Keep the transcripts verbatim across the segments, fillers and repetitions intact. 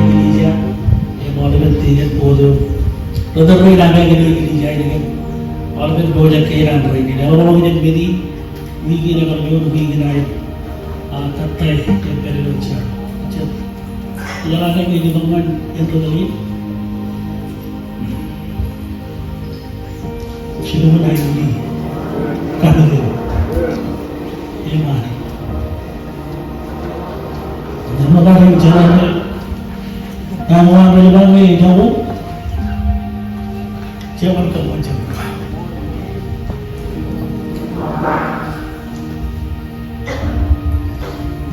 Eklejia, im aolepen tikōn board eo. Ri tōl rein aṃ eklejia in, aolepen pojak kein an rainin. Eḷap ḷọk jān men in, wiik in ekar juon wiik in aer, a, kōttāik, im pād ilo jar. Jar. Ijeḷā ke ej itok ñan en ri tōl in. Jilñuul aikuj in. Kanooj. Eṃṃan. Eṃṃan kanooj. Eṃṃan kanooj. Jabōt kōṃṃan jabōt.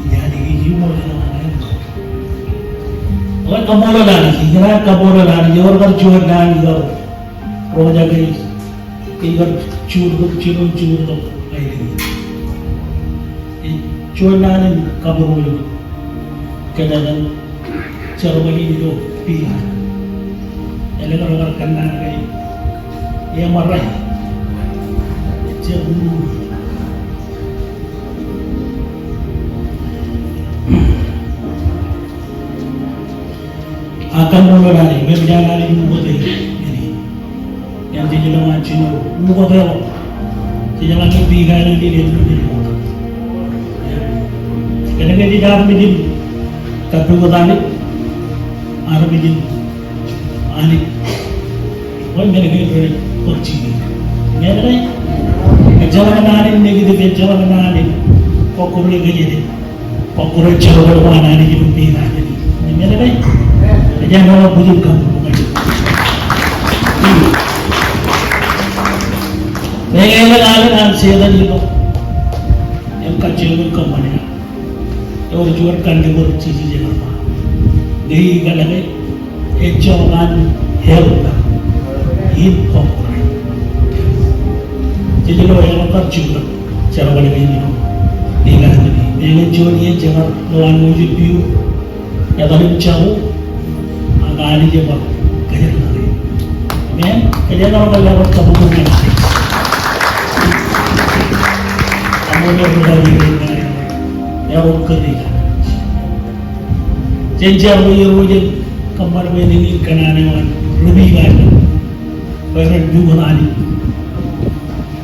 Ijeḷā ke ij iṃōj ñan aer. Ewōr kaṃṃoolol Anij, ikōṇaan kaṃṃoolol Anij, ewōr kar juon naan ikar roñjake, ikar juurtok, jilñuul juurtok aer. Ej juon naan in kaṃṃoolol kōn aer. Jerbal in ilo Pikan. Elōñ ro kar kōnnaan ke eṃṃan rai. Jab uru. Ak kaṃṃoolol Anij, im ejjeḷọk Anij ukōte. Im jej lo ñan jino ukōte ḷọk. Jej jeḷā ke Pikan in ej lo ilo. Kōnke jej armej in kappukot Anij, armej in Anij. Bwe men kein rej bōk jikin. Men kein. Ejjeḷọk naan in negative, ejjeḷọk naan in kọkkure kōjede. Kọkkure jerbal ko an Anij ilo Pikan in. Amen ke? Ej jeḷā bwijin kaṃṃoolol Anij. Meñe elōñ alen an Setan ilo. Im kajjioñ in kōṃṃane. Ewōr juon kanniṃur Jisōs ear ba. Ñe ikōḷọk e, ejjeḷọk an hell in kọkkure. Jej lo eḷap kar jutak jerbal kein ilo. Ilo an, ilo juon iien jekar lo an ujin piu. Etal im jako. Ak Anij ej bar kōjeraaṃṃan. Amen. Kōjeraaṃṃan ḷọk kabuñ ñan Anij. Amen. Ewōr kōn Anij. Jen jar bwe irooj en kōṃṃan bwe en kōṇaan eo an ri Pikan. Bwe ren pukot Anij.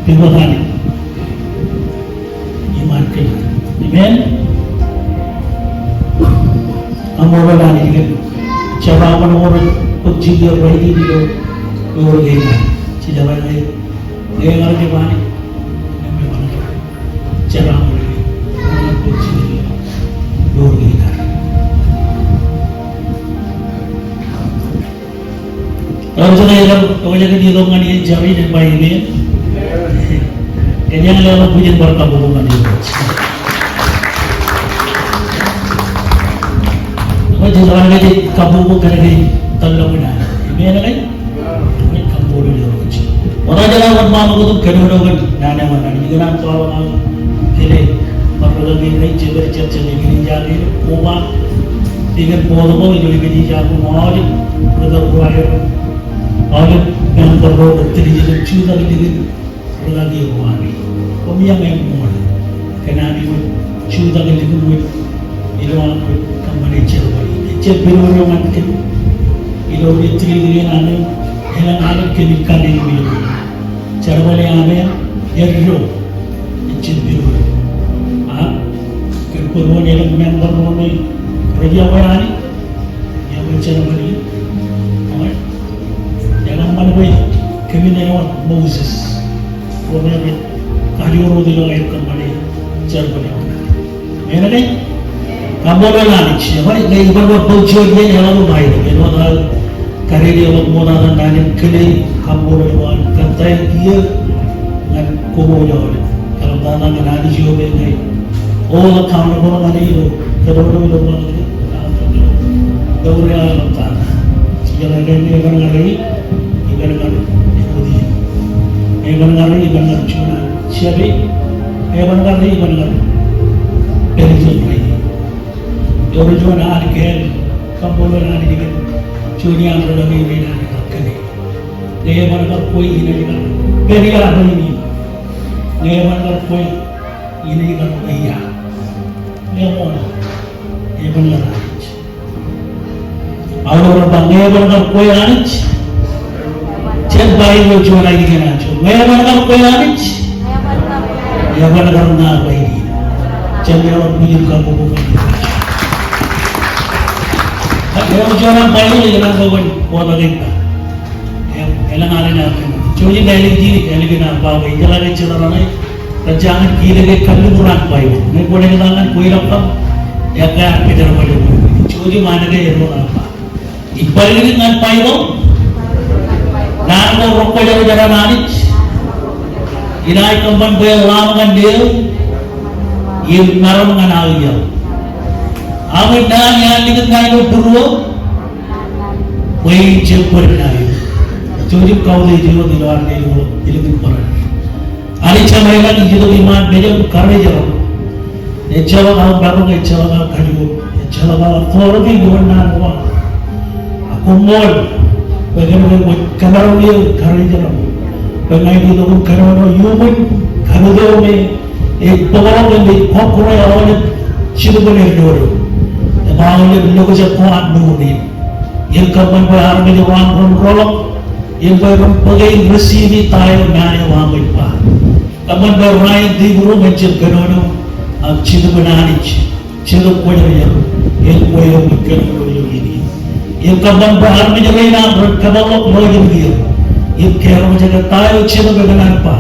Pukot Anij. Iṃaan kōn. Amen. Kaṃṃoolol Anij kōn jeraaṃṃan ko rej bōk jikier rainin ilo, ilo eñin. Jej ba ñe, ñe ear jab Anij. Im ear jab. Jeraaṃṃan. Rej bōk jikier ilo eñin. Ewōr jet eo ear, ewōr jet eo ear itok ñan iien jar in, ej ba amen. Kōjeañ leḷọk bwijin bar kabuñ ñan Irooj. Ewōr jet eo ear kabuñ kōn ke tōl ḷọk naan. Amen ke? Ewōr kabuñ Irooj. Ewōr jet eo ear ba ṃōk kōn kōnono kōn naan eo an Anij. Ikōṇaan kwaḷọk aō kile bar ri tōl in rej jab jab jab eklejia in koba. Ikōn board ko ilo eklejia ko aolep ri tōl ro aer, aolep member ro rej jab jutak likin ri tōl in ro ami. Koṃeañ eṃṃool kōn ami wōt jutak likin wōt ilo aṃ wōt kōṃṃane jerbal in. Ejjab pidodo ñan kōm ilo district in ami, elōñ aolep kōmij kar ilo. Jerbal eo ami eddo. Ejjab pidodo. A, kōn bwe wōn elōñ member ro me rej yokwe Anij, yokwe jerbal in. Ekōṃṃan bwe kōmin ewōr Moses ro me rej kajoor wōt ilo aer kōṃṃane jerbal eo. Amen ke? Kaṃṃoolol Anij. Ewōr, ñe iban bar bōk juon iien eḷap ṃae, āinwōt aō karidik eo ṃoktata naan in kile kaṃṃoolol eo an kōttāik kiiō ñan koṃ aolep. Eḷaptata ñan Anij eo me ñe hold accountable ñan e ilo kōnono ilo ṃōk. Ewōr eḷaptata. Ijeḷā ke eban ñan e, eban ñan e. Eban ñan e, eban ñan juon an shepherd. Eban ñan e, eban ñan e. Pād ijeṇ rainin. Ewōr juon an kōn kaṃṃoolol Anij kōn juon iaan ri tōl in an kōn e. Ñe eban kar kwe inaaj kar pād iar rainin. Ñe eban kar kwe inaaj kar pād iar. Eṃṃan, eban kar Anij. Aolep ro ba, ñe eban kar kwe Anij. Jen ba ilo juon aelōñ eṇ, jen ba, ñe eban kar kwe Anij. Eban kar ña bwe in. Jen leḷọk bwijin kabbokbok. Eo juon an Baibōḷ ikōṇaan bwe kwōn bōktok ippa. Eo, elōñ alen aō kōn. Jouj im ālikin, ālikin aō ba bwe ijeḷā ke jet raṇe rej jañin kile ke kalliṃur an Baibōḷ. Ñe kwōnaaj ñan kweilọk kaṃ, ekkā kōjerbale. Jouj im ālikin aō ba. Ij bar kile ñan Baibōḷ. Naan ko rekwōjarjar an Anij. Inaaj kōṃṃan bwe en ḷaam ñan neō. Im maroñ ñan aō iaḷ. Aṃ naan iaan likūt ṇae ilo būruō. Bwe in jab bōd ṇae. Jouj im kautiej eok ilo ad ilo ilikin bōran. Anij Jemem ilañ, ij itok iṃaan mejān karijeran. Ejjeḷọk aō maroñ, ejjeḷọk aō kajoor, ejjeḷọk aō authority ioon naan ko an. Ak koṃṃool bwe kōn ke kwōj kōmaroñ eō karijeran. Bwe ña ij itok im kōnono iuṃwin kapit eo me ej bōkḷọk im ej kọkkure aolep jitōbōn eddodo im aolep lokjak ko an mour in. Im kōṃṃan bwe armej ro aṃ ren rōḷọk im bwe ren bōke im receive ta eo naan eo aṃ ej ba. Kōṃṃan bwe rainin dipru ñan jab kōnono ak jitōbōn Anij. Jetōb Kwōjarjar, im kwe eo kwōj kōnono ilo iien in. Im kōṃṃan bwe armej rein aṃ ren kōpeḷḷọk ḷọk ijin kiiō. Im keroñjake ta eo Jetōb ekōṇaan ba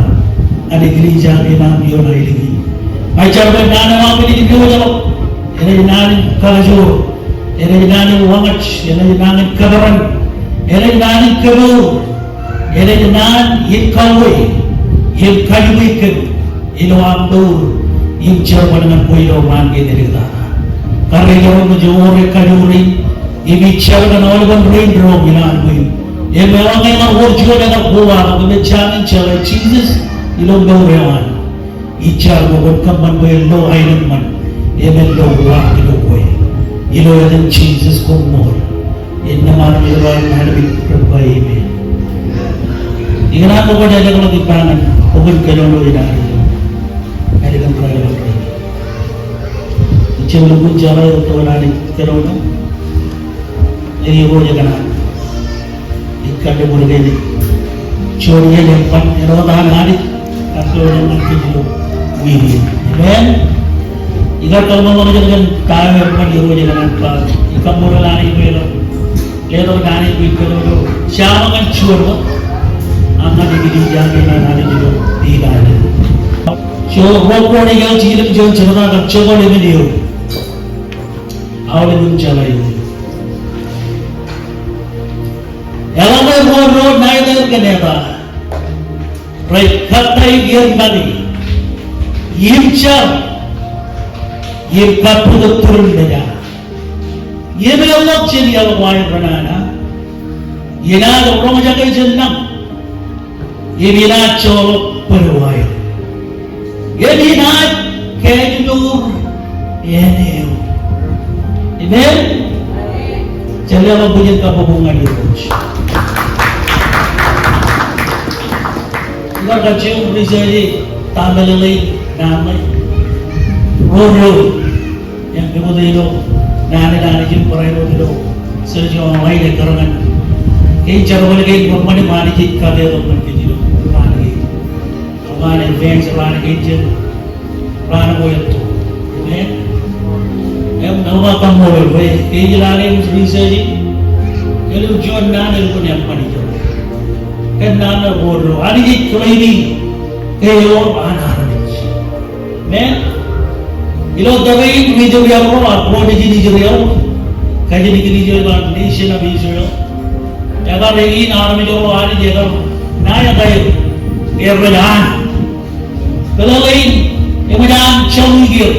ñan eklejia kein aṃ ioon aelōñ in. Ij jar bwe naan eo aṃ enaaj diwōjḷọk, enaaj naan in kakajoor, enaaj naan in ḷōñaj, enaaj naan in kōperan, enaaj naan in kōpoor. Enaaj naan in kauwe im kajjitōk kōm ilo aṃ mour im jerbal ñan kwe ilo raan kein āliktata. Karijeran ej wōr ekajoor in im ij jar kōn aolepen rein doon ilo aṃ mour. Im eḷaññe ear wōr juon ekar kobatok im ej jañin jeḷā Jisōs ilo mour eo an. Ij jar bwe kwōn kōṃṃan bwe en lo aenōṃṃan im en lo uwaak ilo kwe. Ilo etan Jisōs koṃṃool. Innām armej ro an Anij rej ba amen. Ikōṇaan bwe kwōj ejjeḷọk ippa ñan bok in kōnono in Anij. Ālikin ro ālikin ro. Ij jab lukkuun jeḷā etto an Anij kōnono. Ej Irooj ekōṇaan. Ij kalliṃur kōn juon iien eban āinwōt an Anij kar kōnono ñan kōj ilo wiik in. Amen. Ikar kōnono ñan kōj ta eo eban Irooj ekōṇaan ba. Ij kaṃṃoolol Anij bwe ekar letok Anij bwe ij kōnono jaṃ ñan juon wōt. Ak ñan eklejia kein an Anij ilo wiik in. Joel ruo, ruo, ej ilōñ juon jebta kab jokwe emān eoon. Aolep im jeḷā eoon. Eḷaññe ruo ro ṇa etaer kōn eta rej kōttāik iien make im jar im kappukot turin meja im eḷḷọk jān iaḷ ko aer renana, inaaj roñjake jān nōṃ. Im inaaj joḷọk bōd eo aer. Im inaaj kajjoor āne eo. Amen. Jen leḷọk bwijin kabbokbok ñan Irooj. Ikar kajjioñ research e ta meḷeḷein naan ṇe. Ruo ro. Im pukot ilo naan in Anij im barāinwōt ilo church eo aṃ ḷe ekkar ñan kein jerbal kein bwe ṃani Anij ej kapeḷḷọk ñan kōj ilo raan kein. Eṃṃan, advance raan kein jān raan ko etto. Amen. Im ij ba kaṃṃoolol bwe ke ij lale im research e, elukkuun juon naan elukkuun eṃṃan ijo. Kōn naan ṇe ruo ro Anij ej claim e ke ewōr an armej. Amen. Ilo tōre in ri Israel ro, ak ro nejin Israel, kajin eklejia ilo nation of Israel, ekar eñin armej ro Anij, ekar ṇa etaer, er rej an. Meḷeḷein, eṃōj an jeḷā kiiō.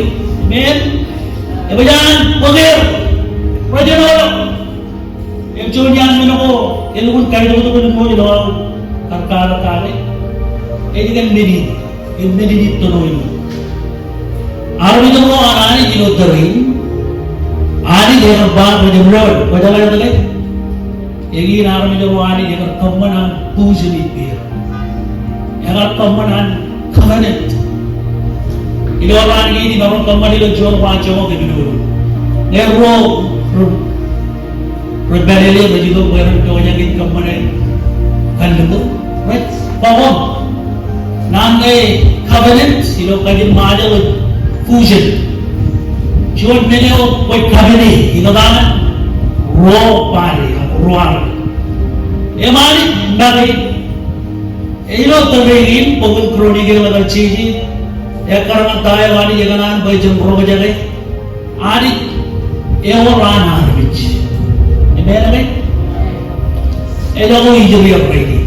Amen. Eṃōj an bōk er. Rej jino. Im juon iaan men ko elukkuun kaitoktok in ṃool ilo aō kar kōḷḷā kake. Ej kōn men in, im men in ej tōre in. Armej ro an Anij ilo tōre in, Anij ekar ba rej rewōj, kwōjeḷā etke? Eñin armej ro Anij ekar kōṃṃan an bōjjān ippāer. Ekar kōṃṃan an covenant. Ilo raan kein imaroñ kōṃṃan ilo juon waanjoñak im ilo. Ñe ruo, ri, ri pālele rej itok bwe ren pojak in kōṃṃane kalliṃur, rej bōk naan ṇe covenant, ilo kajin Ṃajeḷ ej fusion. Juon men eo kwōj covenant ilo ta ṇe, ruo pālle, ruo armej. Im Anij make Ilo tōre in, bok in Kronikel ekar jeje, ekkar ñan ta eo Anij ekōṇaan bwe jen roñjake. Anij ewōr an armej. Amen, amen. Ejako ijerier rainin.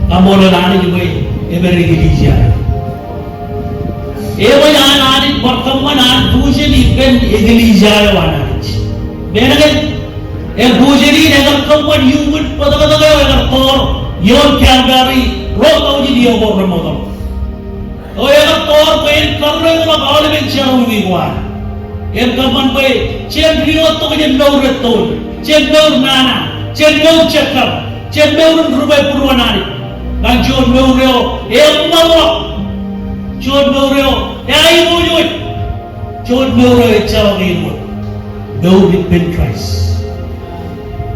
Kaṃṃoolol Anij bwe epād eklejia. Ewōr an Anij bar kōṃṃan an fusion ippān eklejia eo an Anij. Amen, amen. Im fusion in ekar kōṃṃan iuṃwin bōtōktōk eo ekar tọọr ioon Calvary ruo taujin iiō ko remootḷọk. Eo ekar tọọr bwe en karreoḷọk aolepen jerọwiwi ko ad. Im kōṃṃan bwe jen diwōjtok jān mour ettoon, jān mour nana, jān mour jekkar, jān mour in ri bwe būruon Anij, ñan juon mour eo eṃṃanḷọk, juon mour eo eaiboojoj, juon mour eo ejjeḷọk āinwōt mour ippān Kraist.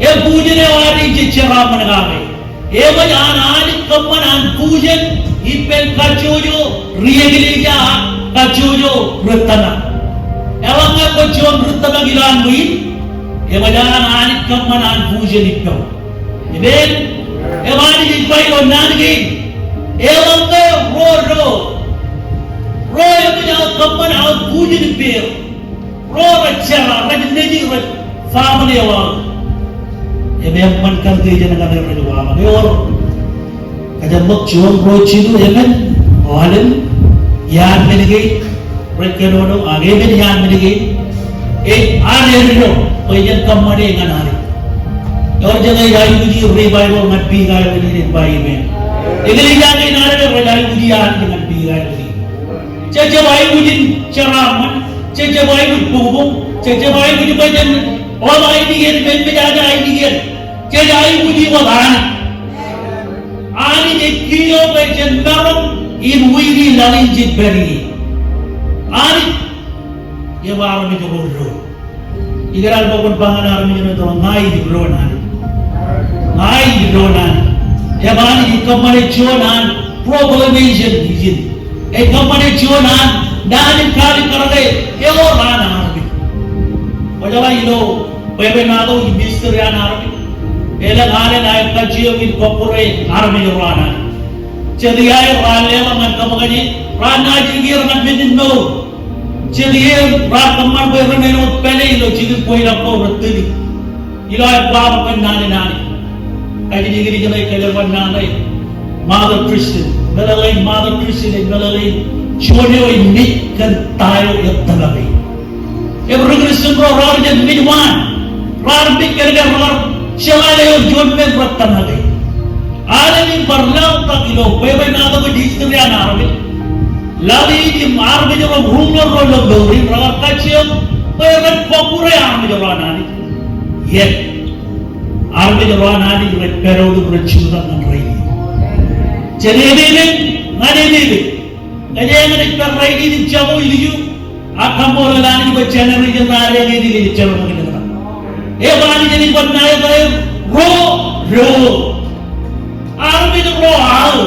Im fusion eo ad jej jeraaṃṃan kake. Eṃōj an Anij kōṃṃan an fusion ippān kajjojo ri eklejia ak kajjojo ri tōmak. Eḷaññe kwōj juon ri tōmak ilowaan ṃwiin, eṃōj an Anij kōṃṃan an fusion ippaṃ. Amen. Im Anij ej ba ilo naan kein, eḷaññe ro, ro, ro eṃōj aō kōṃṃan aō fusion ippāer. Ro rej jera, rej neji, rej family eo aō. Im eṃṃan kar ke jān ñan rej waḷọk. Ewōr kōjatḷọk juon, ruo, jilu, emān, aolep, iaan men kein rej kōnono, ak emān iaan men kein ej ad eddo bwe jen kōṃṃane ñan Anij. Ewōr jet ej aikuji revival ñan Big Island in, ba amen. Eklejia kein ad rej aikuji Anij ñan Big Island in. Jej jab aikuj in jeraaṃṃan, jej jab aikuj bōkbōk, jej jab aikuj bwe jen ḷap ainikien, men eo jej aikuj in. Jej aikuj wōt Anij. Anij ej kiiō bwe jen maroñ in wiiki laḷ in jej pād ie. Anij ej armej ro doon. Ikōṇaan bwe kwōn ba ñan armej eo ej doon, ña ij doon Anij. Ña ij doon Anij. Im Anij ej kōṃṃane juon an proclamation ijin. Ej kōṃṃane juon an naan in kaalikkar ke ewōr an armej. Kwōjeḷā ilo bwebwenato ej mystery an armej. Elōñ alen aer kajjioñ in kọkkure armej ro an Anij. Jet iaer raar leḷọk ñan kōṃṃane, raar naaj ikier ñan men in mour. Jet iaer raar kōṃṃan bwe ren āinwōt pālle ilo jikin kweilọk ko rej tōl. Ilo aer baaṃ kōn naan in Anij. Kajin English ṇe ej kōjerbal naan ṇe Mother Christian. Meḷeḷein Mother Christian ej meḷeḷein juon eo ej mej kōn ta eo etōmake. Im ri Christian ro raar jab mej waan. Raar mej kōn ke raar jeḷā eo juon men rej tōmake. Alen in bar laḷtak ilo bwebwenato ej history an armej. Laḷ in im armej ro, ruler ro ilo mour in, raar kajjioñ bwe ren kọkkure armej ro an Anij. Yet armej ro an Anij rej pād wōt im rej jutak ñan rainin. Jān epepen ñan epepen. Kōjeañ ej pād rainin im jako ilju. Ak kaṃṃoolol Anij bwe generation ṇe ej jeḷā ñan ijin. Ej ba Anij ej ba ña ij ba ro, ro. Armej ro aō.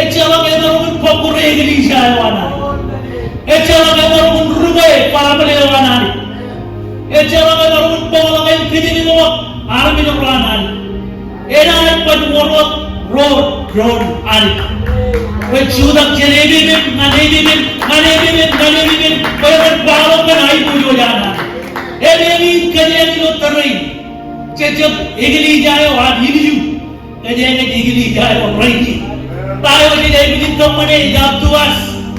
Ejjeḷọk emaroñ in kọkkure eklejia eo an Anij. Ejjeḷọk emaroñ in rube family eo an Anij. Ejjeḷọk emaroñ in bōkḷọk im kōjatḷọk armej ro an Anij. Enaaj baj wōr wōt ro doon Anij. Rej jutak jān epepen ñan epepen ñan epepen ñan epepen bwe ren kwaḷọk kōn aiboojoj an Anij. Im eñin kōjeañ ilo tōre in. Jej jab eklejia eo an ilju. Kōjeañ ej eklejia eo rainin. Ta eo jej aikuj in kōṃṃane ej up to us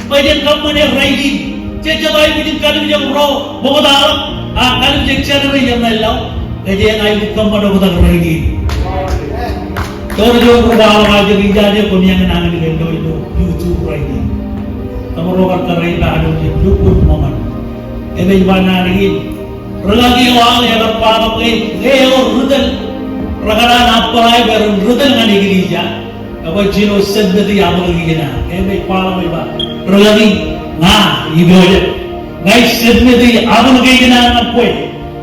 bwe jen kōṃṃane rainin. Jej jab aikuj in kalimjek ro ṃoktaḷọk, a kalimjek generation ṇe ḷọk. Kōjeañ aikuj kōṃṃan oktak rainin. Ewōr juon ri kwaḷọk ajri ijin eo koṃeañ nañinmej ilo YouTube rainin. Kōmro kar kōrā ilo ad ej lukkuun ṃōñā. Im ej ba naan kein. Ri kaki eo aō ekar ba bwe ñe ewōr ri tōl, rekar apply bwe ren ri tōl ñan eklejia. Ekwe jino submit-i application eo. Im ej kwaḷọk ej ba, rūkaki, ña ipojak. Ña ij submit-i application eo ñan kwe.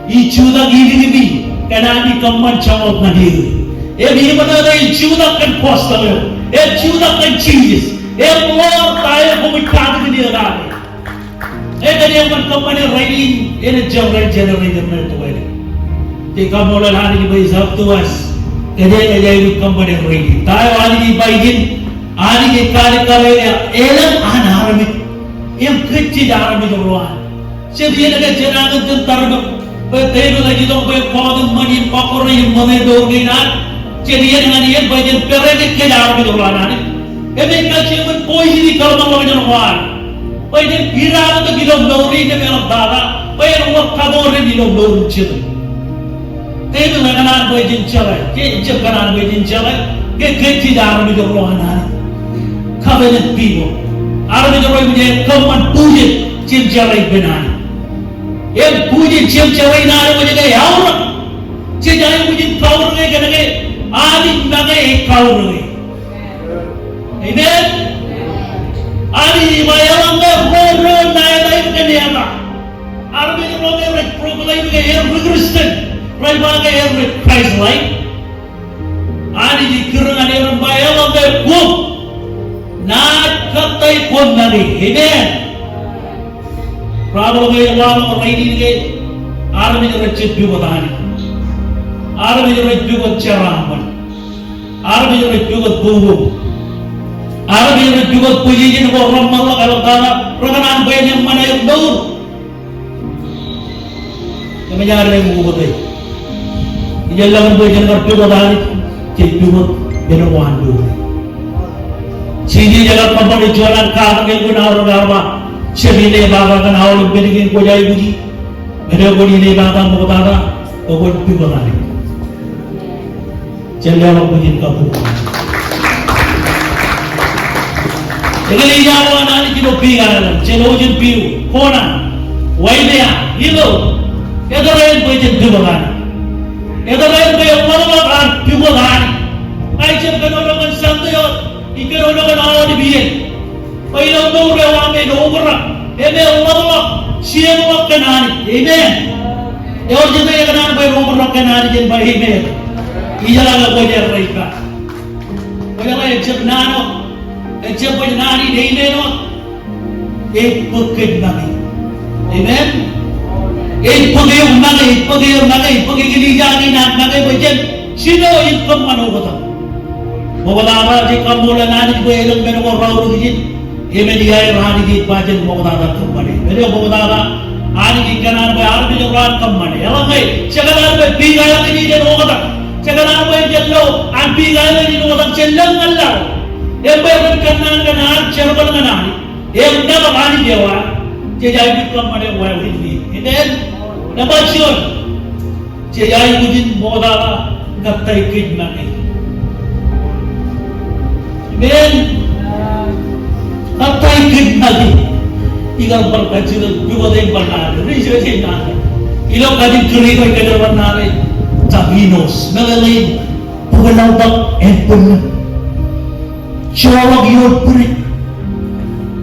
Ij jutak ilikimi kōn ami kōṃṃan joñak ñan eō. Im iṃōṇōṇō ij jutak kōn gospel eo. Ij jutak kōn Jisōs. Im ḷoor ta eo koṃij katakin eō kake. Ekwe, kōjeañ kōṃṃane rainin, enaaj jab rainin, jenaaj rainin, enaaj rainin. Jej kaṃṃoolol Anij bwe it's up to us. Kōjeañ, kōjeañ aikuj kōṃṃane rainin. Ta eo Anij ej ba ijin, Anij ej kaalikkar eō, elōñ an armej. Im kōj jej armej ro an. Jet iien ke jenañin jen tōpar bwe Devid ej itok bwe kọọt im ṃani im kọkkure im ṃōṇe mour kein an. Jet iien ñan iien bwe jen pād ke kōj armej ro an Anij. Im ej kajjioñ bwe jen kōḷmānḷọkjeṇ ro an. Bwe jen pidaak tok ilo mour in im eḷaptata bwe en wōr kōttoḷọk ilo mour in jet. Devid ekōṇaan bwe jen jeḷā, ke ej kōṇaan bwe jen jeḷā ke kōj jej armej ro an Anij. Covenant people. Armej ro rej kōṃṃan pujak jān jeḷā ippān Anij. Im pujak jān jeḷā in Anij ej aorōk. Jej aikuj in kaorōke kōnke Anij make ej kaorōke. Amen. Anij ej ba eḷaññe ro ro ṇa etaer kōn eta. Armej ro me rej proclaim ke er ri-Christian, rej ba ke er ri-Christ-like. Anij ej kūr ñan er im ba eḷaññe koṃ naaj kōttāik koṃ make. Amen. Problem eo ej waḷọk rainin ke armej rej jab pukot Anij. Armej rej pukot jeraaṃṃan. Armej rej pukot bubu. Armej rej pukot position ko reṃṃanḷọk eḷaptata rekōṇaan bwe en eṃṃan aer mour. Kōmij ar lale ukōte. Ij lale bwe jen kar pukot Anij, jej pukot men ko an pukot. Jisōs ej kar kōṃṃane juon an katak eo ej aorōk ear ba, jab inepata kōn aolep men kein kwōj aikuji. Men eo kwōn inepata ṃoktata, bwe kwōn pukot Anij. Jen leḷọk bwijin kabbokbok. Eklejia eo an Anij ilo Big Island, jān Ocean View, Kona, Waimea, Hilo, etōr aer bwe jen pukot Anij. Etōr aer bwe ḷapḷọk ad pukot Anij. Ña ij jab kōnono kōn Sunday wōt, ij kōnono kōn aolep iien. Bwe ilo mour eo aṃ en okrak, im en ḷapḷọk, jeorḷọk kōn Anij. Amen. Ewōr jet eo ekōṇaan bwe en okrak kōn Anij en ba amen. Ijeḷā ke kwōjeḷā rej ba. Kwōjeḷā ejjab naan wōt. Ejjab bwe naan in amen wōt. Ej bōk kōj make. Amen. Ej bōk eok make, ej bōk eok make, ej bōk eklejia kein an make bwe jen jino im kōṃṃan oktak. Ṃoktata jej kaṃṃoolol Anij bwe elōñ men ko raorōk ijin. Im ej aer Anij ej ba jen ṃoktata kōṃṃane. Men eo ṃoktata Anij ej kōṇaan bwe armej ro an kōṃṃane. Eḷaññe jekōṇaan bwe Big Island in en oktak. Jekōṇaan bwe jen lo an Big Island in oktak jān lōñ ñan laḷ. Im bwe ren kōnnaan kōn an jerbal ñan Anij. Im nōbar Anij eo an. Jej aikuj kōṃṃane wāween in. Amen. Nōṃba juon. Jej aikuj in ṃoktata kōttāik kōj make. Amen. Kōttāik kōj make. Ikar bar kajjitōk pukot eo im bar naan eo. Ri-Israel ej naan eo. Ilo kajin Kūrjin ej kōjro bar naan eo. Tapinōs. Meḷeḷein bōk laḷtak en bōnṃōn. Joḷọk ioon bwidej.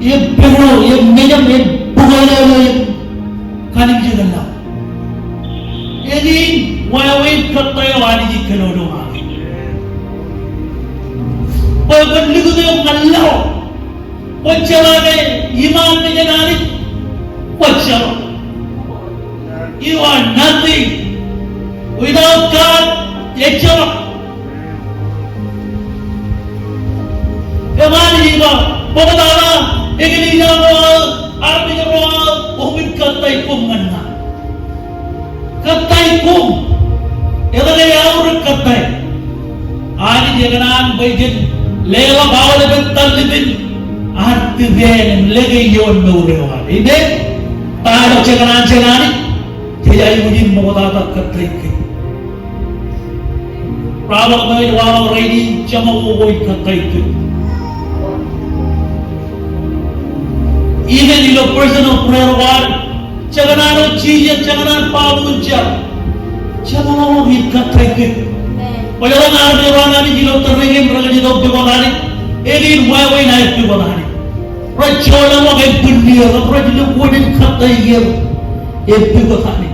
Im pedro, im mejaṃ, im bōk laḷtak, im kanimjek laḷ. Eñin wāween kōttāik eo Anij ej kōnono kake. Bwe kwōn likūt eok ñan laḷ. Kwō jeḷā ke iṃaan nejin Anij, kwō jeḷā. You are nothing. Without God, ejjeḷọk. Im Anij ej ba, ṃoktata, eklejia ko aō, armej ro aō, omen kōttāik koṃ ñan ña. Kōttāik koṃ. Etke eaorōk kōttāik? Anij ekōṇaan bwe jen leḷọk aolepen tallipen ad tipen im lōke ioon mour eo ad. Amen. Ta eo jekōṇaan jān Anij, jej aikuj in ṃoktata kōttāik kōj. Problem eo ej waḷọk rainin, jeṃḷọk ko ej kōttāik kōj. Even ilo personal prayer ko ad, jekōṇaan wōt Jisōs, jekōṇaan Baibōḷ in jar. Jeṃḷọk ej kōttāik kōj. Kwōjeḷā armej ro an Anij ilo tōre kein rekar itok pukot Anij, eñin wāween aer pukot Anij. Rej joḷọk im bwillier, rej lukkuun in kōttāik er im pukot Anij.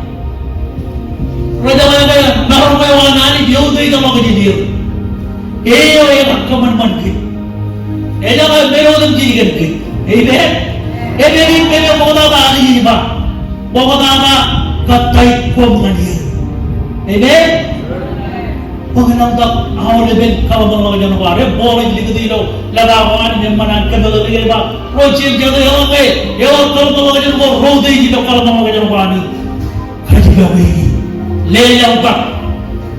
Rej jeḷā ke maroñ eo an Anij eutiejḷọk jān er. Eo ekar kōṃanṃan kōj. Ejjeḷọk men otemjej kōn kōj. Amen. Eñin men eo ṃoktata Anij ej ba, ṃoktata kōttāik koṃ ñan eō. Amen. Bwe en ḷotak aolepen kōḷmānḷọkjeṇ ko ad. Im Paul ej likūt ilo lōta ko an, eṃṃan an kōmeḷeḷe ej ba, ro jeiū jet eḷaññe ear kōḷmānḷọkjeṇ ko, ro utiej ilo kōḷmānḷọkjeṇ ko an. Kajjioñ eo, lelọtak,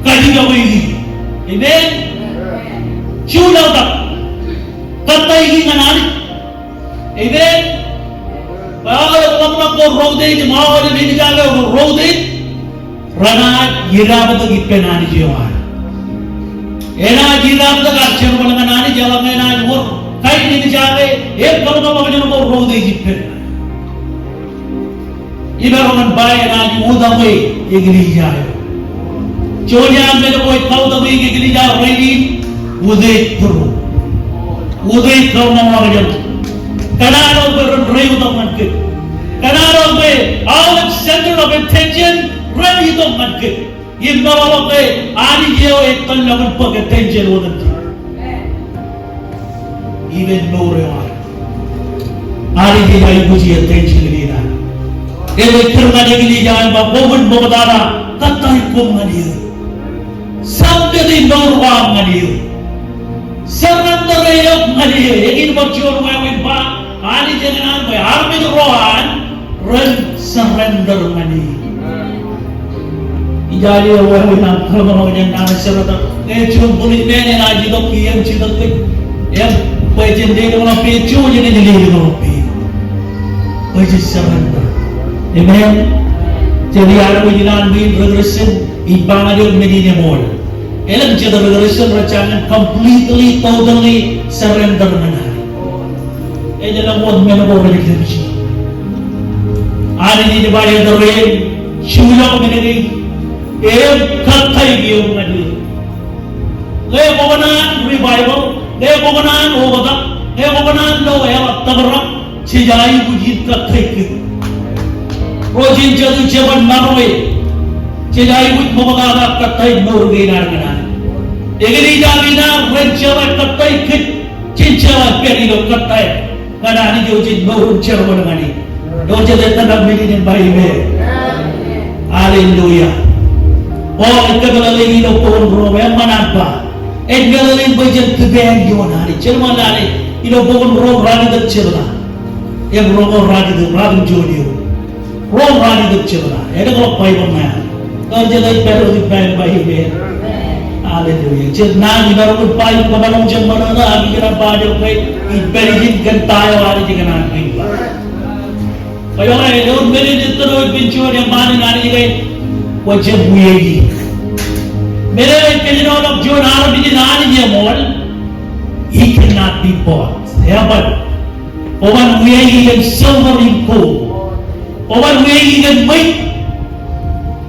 kajjioñ eo. Amen. Juḷọk, kōttāik ñan Anij. Amen. Bwe aolep ḷōmṇak ko ro utiej, im aolep ejjake ko ro utiej, renaaj idaaptōk ippān Anij eo ad. Enaaj idaaptōk ad jerbal ñan Anij eḷaññe enaaj wōr kain ejjake im kōḷmānḷọkjeṇ ko ro utiej ippān. Imaroñ in ba enaaj utaṃwe eklejia eo. Juon iaan men ko ej kautaṃwe eklejia rainin, utiej būruō. Utiej kōḷmānḷọkjeṇ. Kōṇaan eo bwe ren reitok ñan kōj. Kōṇaan eo bwe aolep center of attention ren itok ñan kōj. Im meḷọkḷọk ke Anij eo ej tōl ḷọk im bōk attention otemjej. Ippān mour eo ad, Anij ej aikuji attention kein ad. Im ej kūr ñan eklejia in ba, koṃwin ṃoktata kōttāik koṃ ñan eō. Submit mour ko aṃ ñan eō. Surrender eok ñan eō. Eñin bar juon wāween ba Anij eñin an bwe armej ro an ren surrender ñan e. Ij jab wāween an kōḷmānḷọkjeṇ ñan surrender. Ñe juon policeman enaaj itok kiiō im jitōk kōj, im bwe jen lelōñḷọk peid, juon ej lelōñḷọk peid. Bwe jen surrender. Amen. Jen iar wōj ilowaan ṃwiin, recognition, ij ba ñan eok men in eṃool. Elōñ jet recognition rej jañin completely, totally surrender ñan Anij. Ej elōñ wōt men ko rej lōmṇak. Anij ej ba etōr eō, juḷọk men kein, im kōttāik eō ñan eō. Ñe kwō kōṇaan revival, ñe kwō kōṇaan oktak, ñe kwō kōṇaan lo eḷap tōprak, jej aikuj in kōttāik kōj. Ro jen jatū jeban maroñ e, jej aikuj ṃoktata kōttāik mour kein ad ñan Anij. Eklejia kein ad ren jeḷā kōttāik kōj, jen jeḷā pād ilo kōttāik ñan Anij eo jej mour im jerbal ñan e. Eo jet ettōr men in im ba amen. Hallelujah. Paul ej kōmeḷeḷe ilo bok in Rom, eṃṃan an ba, ej meḷeḷein bwe jen depend ioon Anij. Jen ṃōk lale ilo bok in Rom ralitōk jebta im roñoul ralitōk, ratimjuon eoon. Rom ralitōk jebta. Eḷap Baibōḷ ṇe. Eo jet ej pād wōt ippa im ba amen. Hallelujah. Jet naan imaroñ in ba im kōṃṃan wōt jet ṃōṇōṇō, ak ikōṇaan ba jet ke ij pād ijin kōn ta eo Anij ekōṇaan ba. Kwōjeḷā, eo men in ettōr eo ippān juon eṃṃaan in Anij ke, kwōj jab wiaiki. Men eo ej kōjenolọk juon armej in Anij eṃool, he cannot be bought. Eban, kwōban wiaiki kōn silver im gold. Kwōban wiaiki kōn ṃweiuk.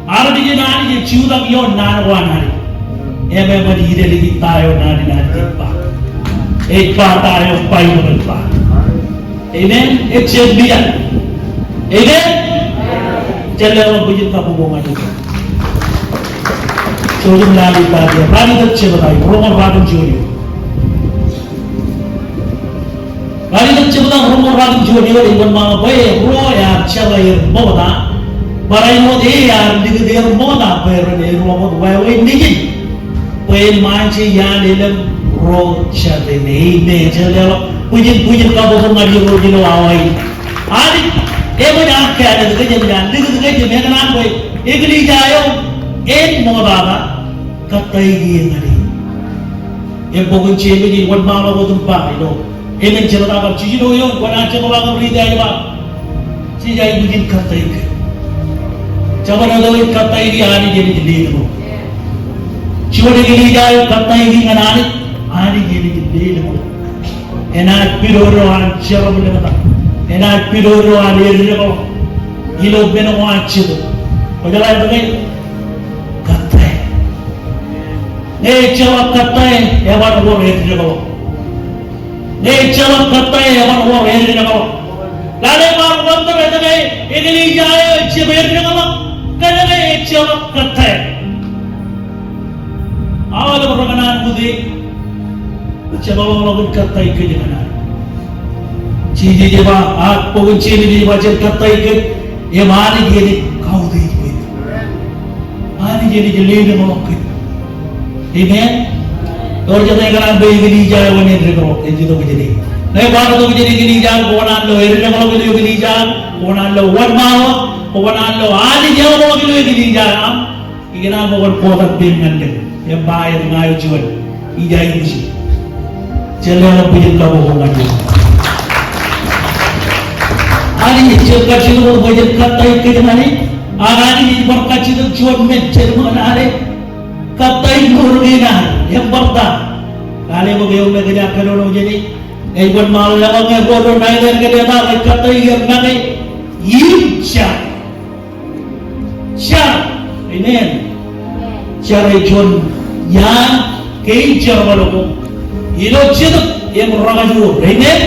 Armej in Anij ej jutak ioon naan ko an Anij. Im eban, eban ej deḷọñ ta eo naan in Anij ej ba. Ej ba ta eo Baibōḷ ej ba. Amen. Ejjab mijak. Amen. Jen leḷọk bwijin kabbokbok ñan Anij. Jouj im lale ta eo. Ralitōk jebta, roñoul ratimjuon eoon. Ralitōk jebta, roñoul ratimjuon eoon, ej wōnṃaanḷọk bwe ro ear jeḷā er ṃokta, barāinwōt ear likūt er ṃokta bwe ren eḷọk wōt wāween nejin. Bwe en ṃaanje iaan elōñ ro jatene. Amen. Jen leḷọk bwijin, bwijin kabbokbok ñan Irooj ilo awa in. Anij eṃōj an kāālōt kōj, eṃōj an likūt kōj, im ekōṇaan bwe eklejia eo en ṃoktata kōttāik eō ñan e. Im bok in Jemes ej wōnṃaanḷọk wōt im ba ilo emān jebta kab jiljino eoon, kwōnaaj jab ba kab riit eo ej ba, jej aikuj in kōttāik kōj. Jabdewōt eo ej kōttāik Anij enaaj lelōñḷọk. Juon eklejia eo ej kōttāik ñan Anij, Anij enaaj lelōñḷọk. Enaaj pil ro an jerbal ḷọk. Enaaj pil ro an eddekḷọk ilo men ko an Jetōb. Kwōjeḷā etke? Kōttāik. Ñe ejjeḷọk kōttāik, eban wōr eddekḷọk. Ñe ejjeḷọk kōttāik, eban wōr eddekḷọk. Lale bar wonder etke eklejia eo ejjab eddekḷọk kōnke ejjeḷọk kōttāik. Aolep rekōṇaan utiej, jepḷọkḷọk in kōttāik kōj ñan Anij. Jisōs ej ba, ak bok in Jemes ej ba, jen kōttāik kōj im Anij enaaj kautiej kōj. Anij enaaj leḷọk kōj. Amen. Ewōr jet ikōṇaan bwe eklejia eo en eddekḷọk, ej itok jāne. Ñe kwaar itok jān eklejia, kwō kōṇaan lo eddekḷọk ilo eklejia, kwō kōṇaan lo wōnṃaanḷọk, kwō kōṇaan lo Anij eḷapḷọk ilo eklejia eo aṃ. Ikōṇaan bwe kwōn bōktak peiṃ ñan deḷọñ im ba ña eo juon ij aikuj. Jen leḷọk bwijin kabbokbok ñan Anij. Anij ej kajjitōk wōt bwe jen kōttāik kōj ñan e. Ak Anij ej bar kajjitōk juon men, jen ṃōk ñan e. Kōttāik mour kein ad im bar ta. Lale bōk eō me kōj ar kōnono jāne. Ej wōnṃaanḷọk, eḷaññe ro ro ṇa eo ren kōttāik, rej kōttāik im make im jar. Jar. Amen. Jar ej juon iaan kein jerbal ko ilo Jetōb im Rekajoor. Amen.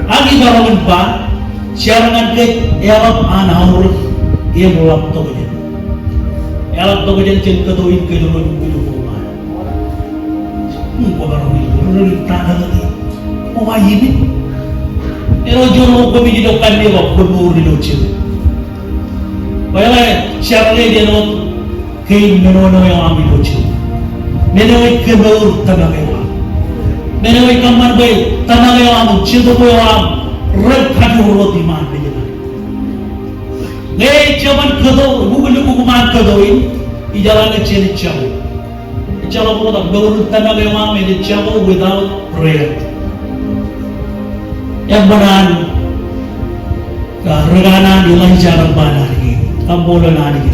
Ak itarọkin ba, jar ñan kōj eḷap an aorōk im ḷap tokjān. Eḷap tokjān jān kōto in kōjro in kōjro ṃaan. Ṃool, kwō kar ri, ri, ri, ta kōn ri. Kwō ba ippān. Āinwōt juon eo kwōmij ilo kanniōk, kwō mour ilo Jetōb. Bwe jar eo ej āinwōt kein menono eo aṃ ilo Jetōb. Men eo ej kemour tōmak eo aṃ. Men eo ej kōṃṃan bwe tōmak eo aṃ, Jetōb eo aṃ, rej kajoor wōt iṃaan mejān. Ñe ejjab kōto, ukokḷọk ṃaan kōto in, ijeḷā ke jen jar. Ejjeḷọk ṃokta, mour in tōmak eo aṃ ejjeḷọk without prayer. Eṃṃan an, ah, ri kanaan Elaija ear ba naan kein, kaṃṃoolol Anij.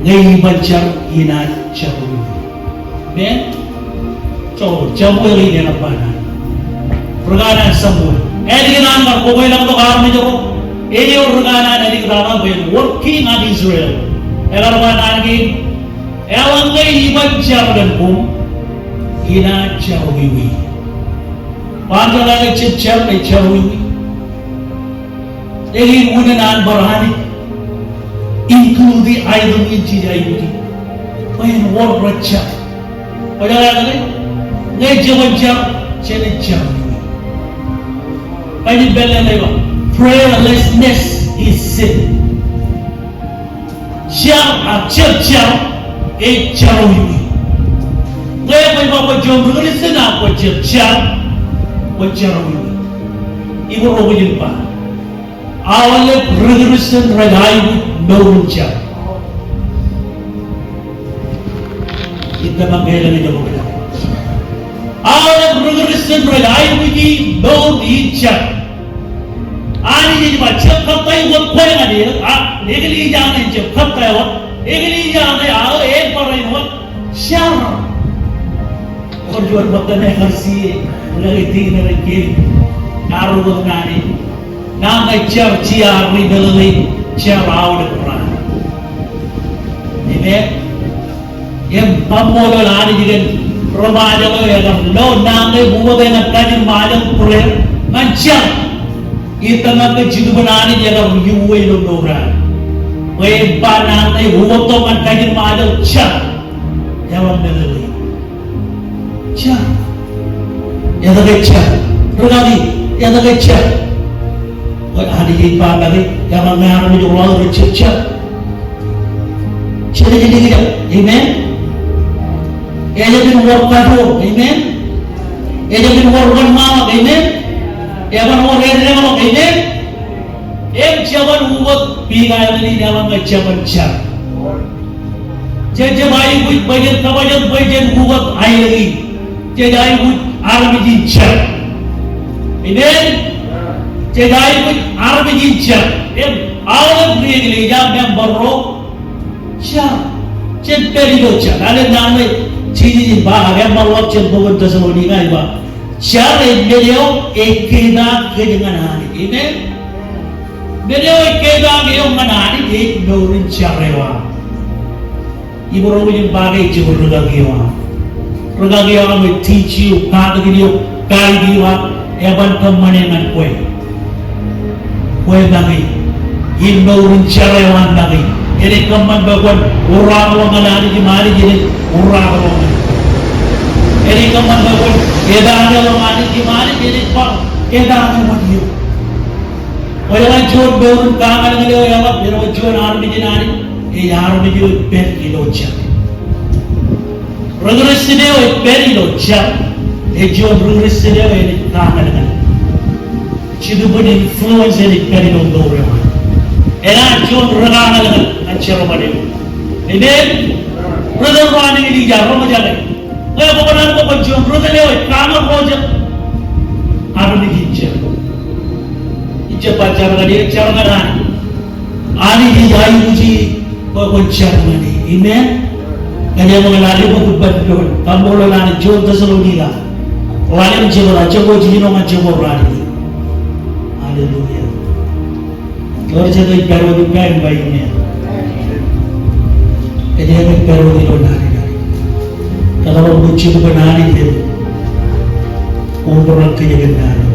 Ñe iban jar, inaaj jar wiwi. Amen. So, Samuel in ear ba naan. Ri kanaan Samuel. Ālikin an kar kobwelōñtok armej ro. Āinwōt ri kanaan ālikin an bwe en wōr kiiñ an Israel. Ekar ba naan kein. Eḷaññe iban jar kōn koṃ, inaaj jar wiwi. Bar jeḷā ke jab jar, ej jar wiwi. Eñin unin an bar Anij include aetōṃ in jej aikuji. Bwe en wōr rej jar. Kwōjeḷā ke ñe jeban jar, jenaaj jar wiwi. Kajin pālle ṇe ba, prayerlessness is sin. Jar, ak jab jar, ej jar wiwi. Ñe kwōj ba kwōj jab ri Kūrjin ak kwōj jab jar, kwōj jar wiwi. Im ro kwōj ba, aolep ri Kūrjin rej aikuj mour in jar. Ij tōmak ke elōñ ej jab jar. Aolep ri Kūrjin rej aikuji mour in jar. Anij ej ba, jab kōttāik wōt kwe ñan eō, a, eklejia ṇe jab kōttāik wōt, eklejia ṇe aō ej barāinwōt jar. Ewōr juon ṃōttan eo ekar sie, ḷe ej tiki ṇe rej ke, arro wōt ñan e. Ñe jar, jar ri meḷeḷe, jar aolep raan. Amen. Im kaṃṃoolol Anij kōn ri Ṃajeḷ eo ekar lo naan ṇe uwōt ñan kajin Ṃajeḷ prayer ñan jar. Ij tōmak ke Jetōb in Anij ekar uwe ilo mour eo aō. Bwe en ba naan ṇe uwōt tok ñan kajin Ṃajeḷ jar. Eḷap meḷeḷe. Jar. Etke jar? Ri kaki, etke jar? Bwe Anij ej ba make, eḷaññe armej ro aō rej jab jar, jenaaj likjab. Amen. Ejāmin wōr kajoor. Amen. Ejāmin wōr wōnṃaanḷọk. Amen. Eban wōr eddekḷọk. Amen. Im jeban uwōt big island in eḷaññe jeban jar. Jej jab aikuj bwe jen kōbajak bwe jen ukōt aelōñ in. Jej aikuj armej in jar. Amen. Jej aikuj armej in jar. Im aolep ri eklejia member ro jar. Jen pād ilo jar. Lale naan ṇe Jisōs ej ba, ak eṃṃanḷọk jān bok in Tessalonika ej ba, jar ej men eo ej kepaak kōj ñan Anij. Amen. Men eo ej kepaak eok ñan Anij ej mour in jar eo aṃ. Im ro kwōj ba ke ejjab ri kaki eo aṃ. Rūkaki eo aṃ ej teach eok, kakōtḷọk eok, guide eok, ak eban kōṃṃane ñan kwe. Kwe make. Im mour in jar eo an make. Enaaj kōṃṃan bwe kwōn uraakḷọk ñan Anij im Anij enaaj uraakḷọk ñan kwe. Enaaj kōṃṃan bwe kwōn etaañe ḷọk Anij im Anij enaaj bar etaañe ṃōn eok. Kwōjeḷā juon mour in kañalñal eo eḷap, āinwōt juon armej in Anij, ej armej eo ej pād ilo jar. Ri-Christian eo ej pād ilo jar, ej juon ri-Christian eo enaaj kañalñal. Jitōbōn influence enaaj pād ilo mour eo an. Enaaj juon rikañalñal ñan jerbal eo. Amen. Ri-tōl ro an Elija, roñjake. Ñe kwō kōṇaan bwe kwōn juon ri-tōl eo ej kañal ro jet, armej in jar. Ij jab ba jar ñan eok, jar ñan Anij. Anij ej aikuji bwe kwōn jar ñan e. Amen. Kōjeañ ḷe, lale bwe kwōj pād doon. Kaṃṃoolol Anij. Juon Tessalonika ḷalem jebta, jebta, jebta, jebta. Hallelujah. Ewōr jet ej pād wōt ippa im ba amen. Kōjeañ ej pād wōt ilo naan in Anij. Kōtḷọk bwe jibukwi in Anij en kobrak kōj kōn naan in Anij.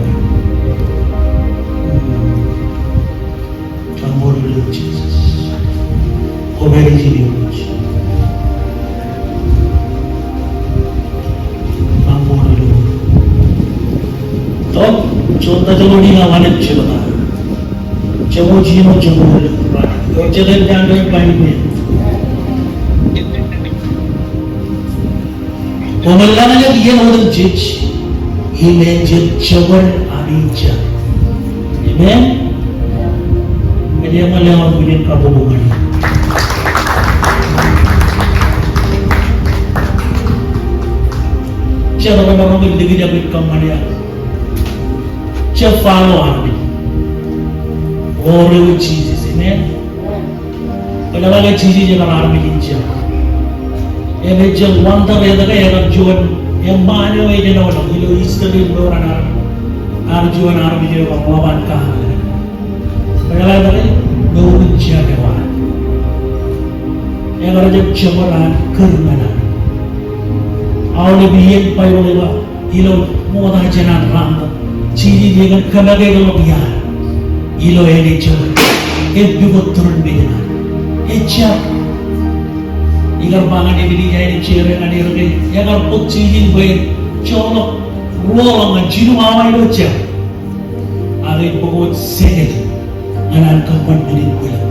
Kaṃṃoolol eok Jisōs. Kwō pād ijin eok. Kaṃṃoolol eok. Tok, juon Tessalonika ḷalem jebta. Jebta, jebta, jebta. Ewōr jet ej pād wōt ippa im ba amen. Koṃwin lañlōñ iien otemjej, im en jab jokwan ami jar. Amen. Kōjeañ ḷe, aolep bwijin kabbokbok ñan e. Jet rej ba roñ in likjab in kōṃṃan eok. Jab follow armej. Ḷoor eok Jisōs. Amen. Kwōjeḷā ke Jisōs ekar armej in jar. Im ejjab wonder etke ekar juon eṃṃaan eo ej āinwōt ilo history in mour an armej, ear juon armej eo ekar ḷap an kañalñal. Kwōjeḷā etke? Mour in jar eo an. Ekar jab jokwan an kūr ñan an. Aolep iien Baibōḷ ej ba ilo ṃokta jān an raṇ tok, Jisōs ekar kōmākātḷọk iaan ilo āne jokwe. Ej pukot turin mejān. Ej jar. Ikar ba ñan eklejia in jere ñan er ke ekar bōk Jisōs bwe en joḷọk ruo ḷọk ñan jilu awa ilo jar. Ak ej bōk wōt second ñan an kōṃṃan men in bwilōñ.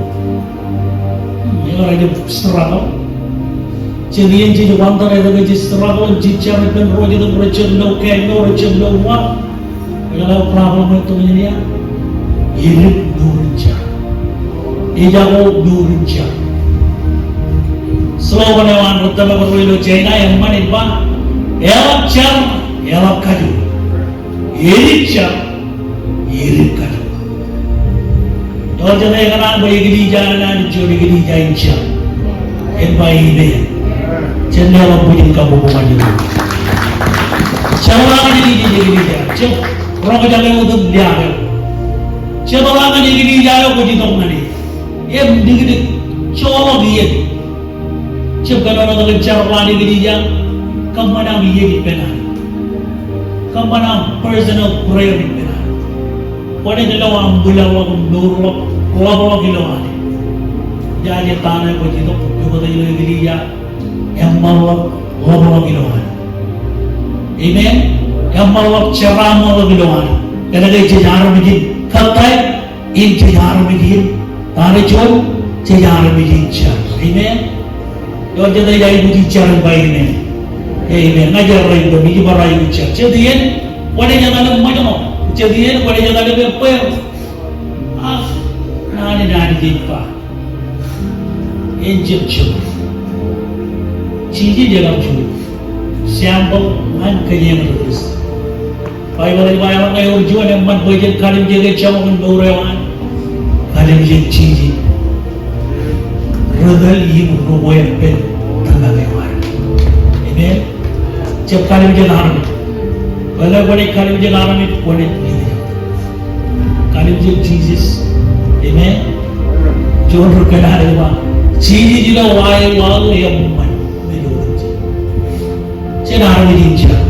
Ekar jab struggle. Jet iien jej wonder etke jej struggle, jej jar ippān ro jet im rejjab lo kāāl eo, rejjab lo wa. Ekar problem eo itok iien ia. Edik mour in jar. Ejako mour in jar. Slogan eo an ri tōmak ro ilo China eṃṃan ej ba, eḷap jar, eḷap kajoor. Edik jar, edik kajoor. Ewōr jet ej kōṇaan bwe eklejia an Anij juon eklejia in jar. En ba amen. Jen leḷọk bwijin kabbokbok ñan Irooj. Jab ḷak ñan eklejia, jab roñjake wōt im liaak eok. Jab ḷak ñan eklejia eo kwōj itok ñan e. Im dikdik, joḷọk iien. Jab kōnono tok im jar ḷọk an eklejia, kōṃṃan aṃ iien ippān Anij. Kōṃṃan aṃ personal prayer ippān Anij. Kwōnaaj lo aṃ bwilōñḷọk im mourḷọk, ḷapḷọk ilo Anij. Ijaje ta ṇe kwōj itok, kwōj itok ilo eklejia, eṃṃanḷọk, ḷapḷọk ilo Anij. Amen. Eṃṃanḷọk jeraaṃṃanḷọk ilo Anij. Kōnke jej armej in kōttāik, im jej armej in, ta ṇe juon, jej armej in jar. Amen. Ewōr jet ej aikuji jar in ba amen. Amen. Ña ij jar, ij bar aikuj jar. Jet iien kwōnaaj etal im ṃōjṇọ. Jet iien kwōnaaj etal im ebbeer. Ak naan in Anij ej ba, en jab jokwe. Jisōs ekar juon sample ñan kōj im ri-Kristian. Baibōḷ ej ba eḷaññe ewōr juon eṃṃan bwe jen kalimjeke joñak in mour eo an, kalimjek Jisōs. Ri-tōl im ri-kwe ippān tōmak eo an. Amen. Jab kalimjek armej. Bwe ke kwōnaaj kalimjek armej, kwōnaaj likjab. Kalimjek Jisōs. Amen. Juon ri kōṇaan ej ba, Jisōs ilo wa eo waḷọk eṃṃan. Jab armej in jar.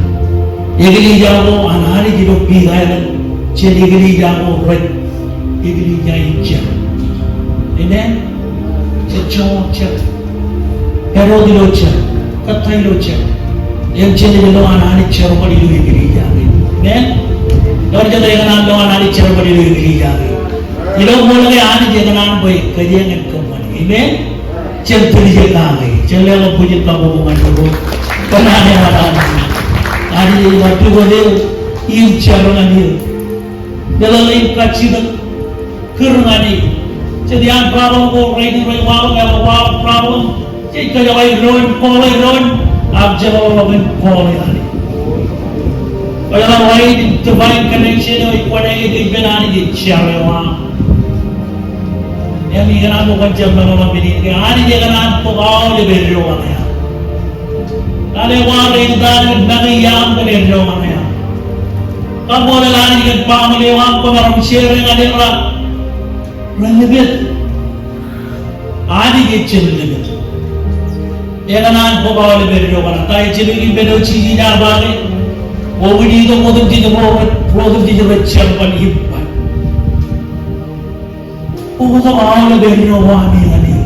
Eklejia ko an Anij ilo Big Island, jen eklejia ko rej eklejia in jar. Amen. Jen joñak jar. Pād wōt ilo jar. Kōttar ilo jar. Im jen lo an Anij jerbal ilo eklejia kein. Amen. Ewōr jet ekōṇaan lo an Anij jerbal ilo eklejia kein? Ilo ṃool ke Anij ekōṇaan bwe kōjeañ in kōṃṃani. Amen. Jen tōl ijin kake, jen leḷọk bwijin kabbokbok ñan Irooj. Kōṇaan eṃṃan Anij. Anij ej ba, pukot eō im jar ñan eō. Meḷeḷe im kajjitōk, kūr ñan eō. Jet iaan problem ko, rej rej waḷọk, eḷap waḷọk problem. Jej kōjjeḷā doon, call e doon, ak jeḷā ḷọk in call e Anij. Kōjjeḷā ḷọk in divine connection eo ej connect e ippān Anij ej jar eo aṃ. Im ikōṇaan bwe kwōn jab meḷeḷe men in ke Anij ekōṇaan bōk aolep eddo aṃ. Lale kwaar ej itōn make iaam kōn eddo aṃ. Kaṃṃoolol Anij kōn baaṃle eo aṃ, kwōmaroñ share ñan er rej lipet. Anij ejjab lipet. Ekōṇaan bōk aolep eddo aṃ. Ta ejjab lipet eo Jisōs ear ba ke? Wāween itok otemjej ro, ro otemjej rej jerbal ippān. Bōktok aolep eddo eo aṃ ñan eō.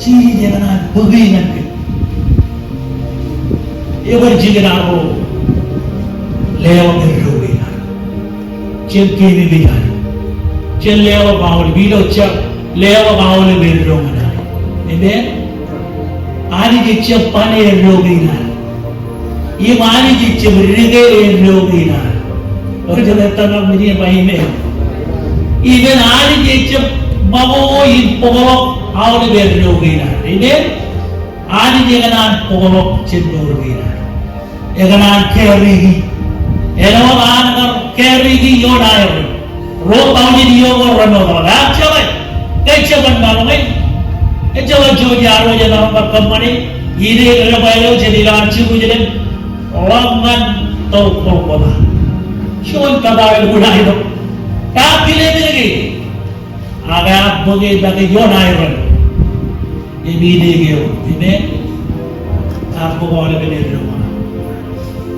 Jisōs ekōṇaan bōk e ñan kōj. Ebar jikin arro leḷọk eddo kein ad. Jen keememej Anij. Jen leḷọk aolep, ilo jar, leḷọk aolep eddo ñan Anij. Amen. Anij ejjab ban eddo kein ad. Im Anij ejjab dike eddo kein ad. Ewōr jet ettōr ṇe men in ba amen? Amen. Anij ejjab ṃakoko in bōkḷọk aolep eddo kein ad. Amen. Anij ekōṇaan bōkḷọk jān mour kein ad. Ekōṇaan carry e. Āinwōt an kar carry e ioon aer. Ruo taujin iiō ko remaroñ. Ak jeḷā ke ejjab ban maroñ e. Ejjeḷọk jouj iar wōj emaroñ kar kōṃṃane. Ine debwāāl eo jān ilowaan Jerusalem ḷọk ñan tōl Golgotha. Juon kōttāāl kuṇaer eo. Ak kile men ke, ak ear bōk e make ioon aer. Im ine ke eo, amen. Ear bōk aolepen eddo.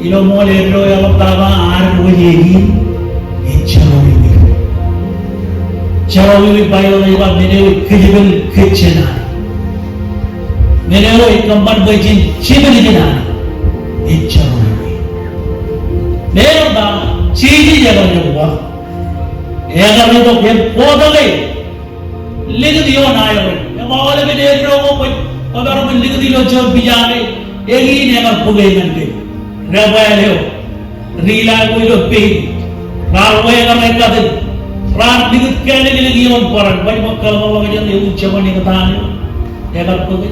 Ilo ṃool eddo eo eḷaptata, an wōj e in, ej jerọwiwi. Jerọwiwi, Baibōḷ ej ba men eo ej kōjepel kōj jān Anij. Men eo ej kōṃṃan bwe jen jepel jān Anij ej jerọwiwi. Meḷeḷe, Jisōs ekar itok, ekar itok im bōktok e. Likūt ioon aer. Im aolepen eddo ko kwōj, kwōj maroñ likūt ilo juon pija ke, eñin ear bōk e ñan kōj. Debwāāl eo, ri Lae ko ilo pein, raar wāween ekatin, raar likūt kālōklōk ioon bōran, baj ṃōk kōḷmānḷọkjeṇ ewi jeṃaan ikōtaan eo. Ekar bōk e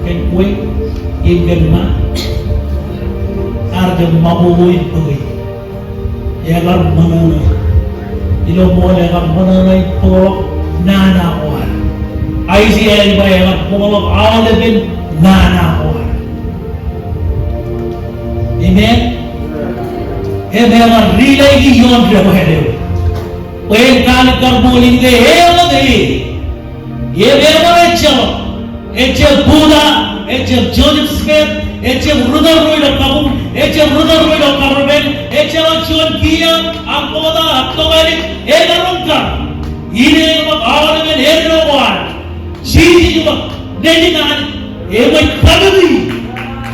kōn kwe im kōn ṃaan. Ear jab ṃakoko in bōk e. Ekar ṃōṇōṇō. Ilo ṃool ekar ṃōṇōṇō in bōkḷọk nana ko ad. Aiseia ej ba ekar bōkḷọk aolepen nana ko ad. Amen. Im ekar ri Lae ioon debwāāl eo. Bwe en kaalikkar ṃool in ke eḷap e. Im ebar ejjeḷọk, ejjab Buddha, ejjab Joseph Smith, ejjab ri tōl ro ilo kabuñ, ejjab ri tōl ro ilo government, ejjeḷọk juon kiiō, ak ṃokta, ak tokālik, emaroñ kar. Ine ej ba aolepen eddo ko ad. Jisōs ej ba, Nejin Anij eṃōj kakūti.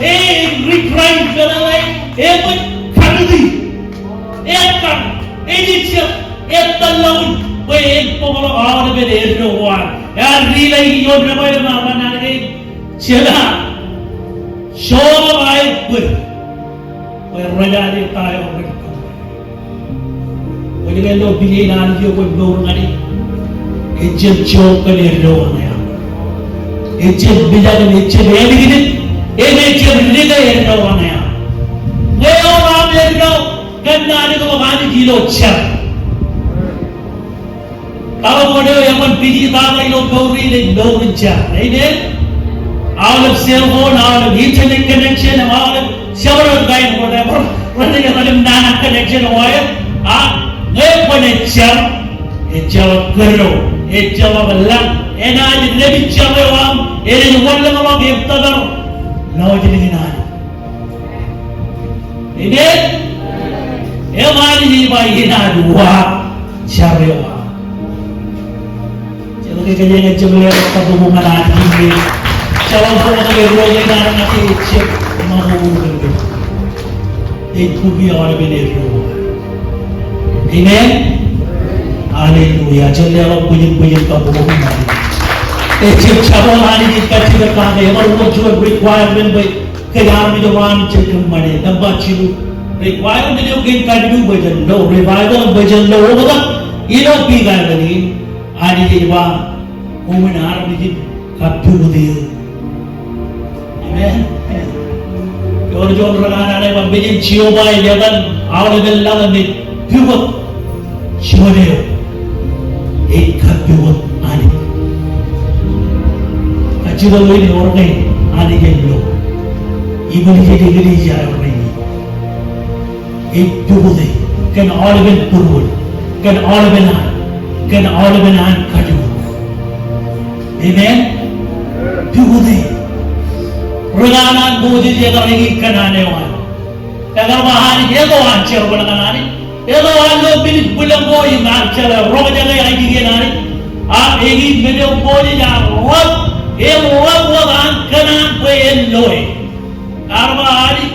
Ej ri Kraist, eṃōj kakūti. Ekar, ej ejjab, ettōr ḷọk bwe en bōkḷọk aolepen eddo ko ad. Ear ri Lae ioon debwāāl eo im ear ba naan kein, jeḷā, joḷọk aer bōd, bwe rej aje ta eo rej kōṃṃane. Kwōj ke lo pija in Anij eo kwōj mour ñan e? Ejjab jook kōn eddo aṃ. Ejjab mijak im ejjab ālikin, im ejjab dike eddo aṃ. Ñe eor aṃ eddo, kōnnaan ḷọk Anij ilo jar. Taḷboon eo eṃṃan pija tata ilo mour in ej mour in jar. Amen. Aolep cell phone, aolep internet connection, aolep several kind, whatever, rej aolep nana connection eo aer. A ñe kwōn jar, ejjeḷọk kōddo, ejjeḷọk lañ, enaaj dāpij jar eo aṃ, enaaj wanlōñḷọk im tōpar lọjilñin Anij. Amen. Im Anij ej ba inaaj wa jar eo aṃ. Jen kōjeañ jab leḷọk kabuñbuñ ñan Anij im jeḷā bwe ej ruo eo ej jab ṃakoko kōn bwe ej bukwi aolepen eddo. Amen. Hallelujah. Jen leḷọk bwijin bwijin kabuñbuñ ñan Anij. Ejab jabōt Anij ej kajjitōk kake, ebar wōt juon requirement bwe kōj armej ro an jab kōṃṃane. Nōṃba jilu, requirement eo kōn kajjitōk bwe jen lo revival, bwe jen lo oktak ilo bwij eo an. Anij ej ba, koṃwin armej in kappukot eō. Amen. Ewōr juon rūkanaan eo ej ba, mejān Jeova ej etan aolepen laḷ im ej pukot juon eo ej kappukot Anij. Kajjitōk in ewōr ke Anij ej lo. Im ej lo eklejia eo rein. Ej pukot e kōn aolepen būruon, kōn aolepen an, kōn aolepen an kajoor. Amen. Pukot e. Rūkanaan Moses ekar eñin kōṇaan eo an. Ekar ba Anij, eto an jerbal ñan Anij. Eto an lo minit bwilōñ ko im an jeḷā rọkjake aikuj in Anij. Ak eñin men eo Moses ear ḷap, ear ḷap wōt an kōṇaan bwe en lo e. Ear ba Anij,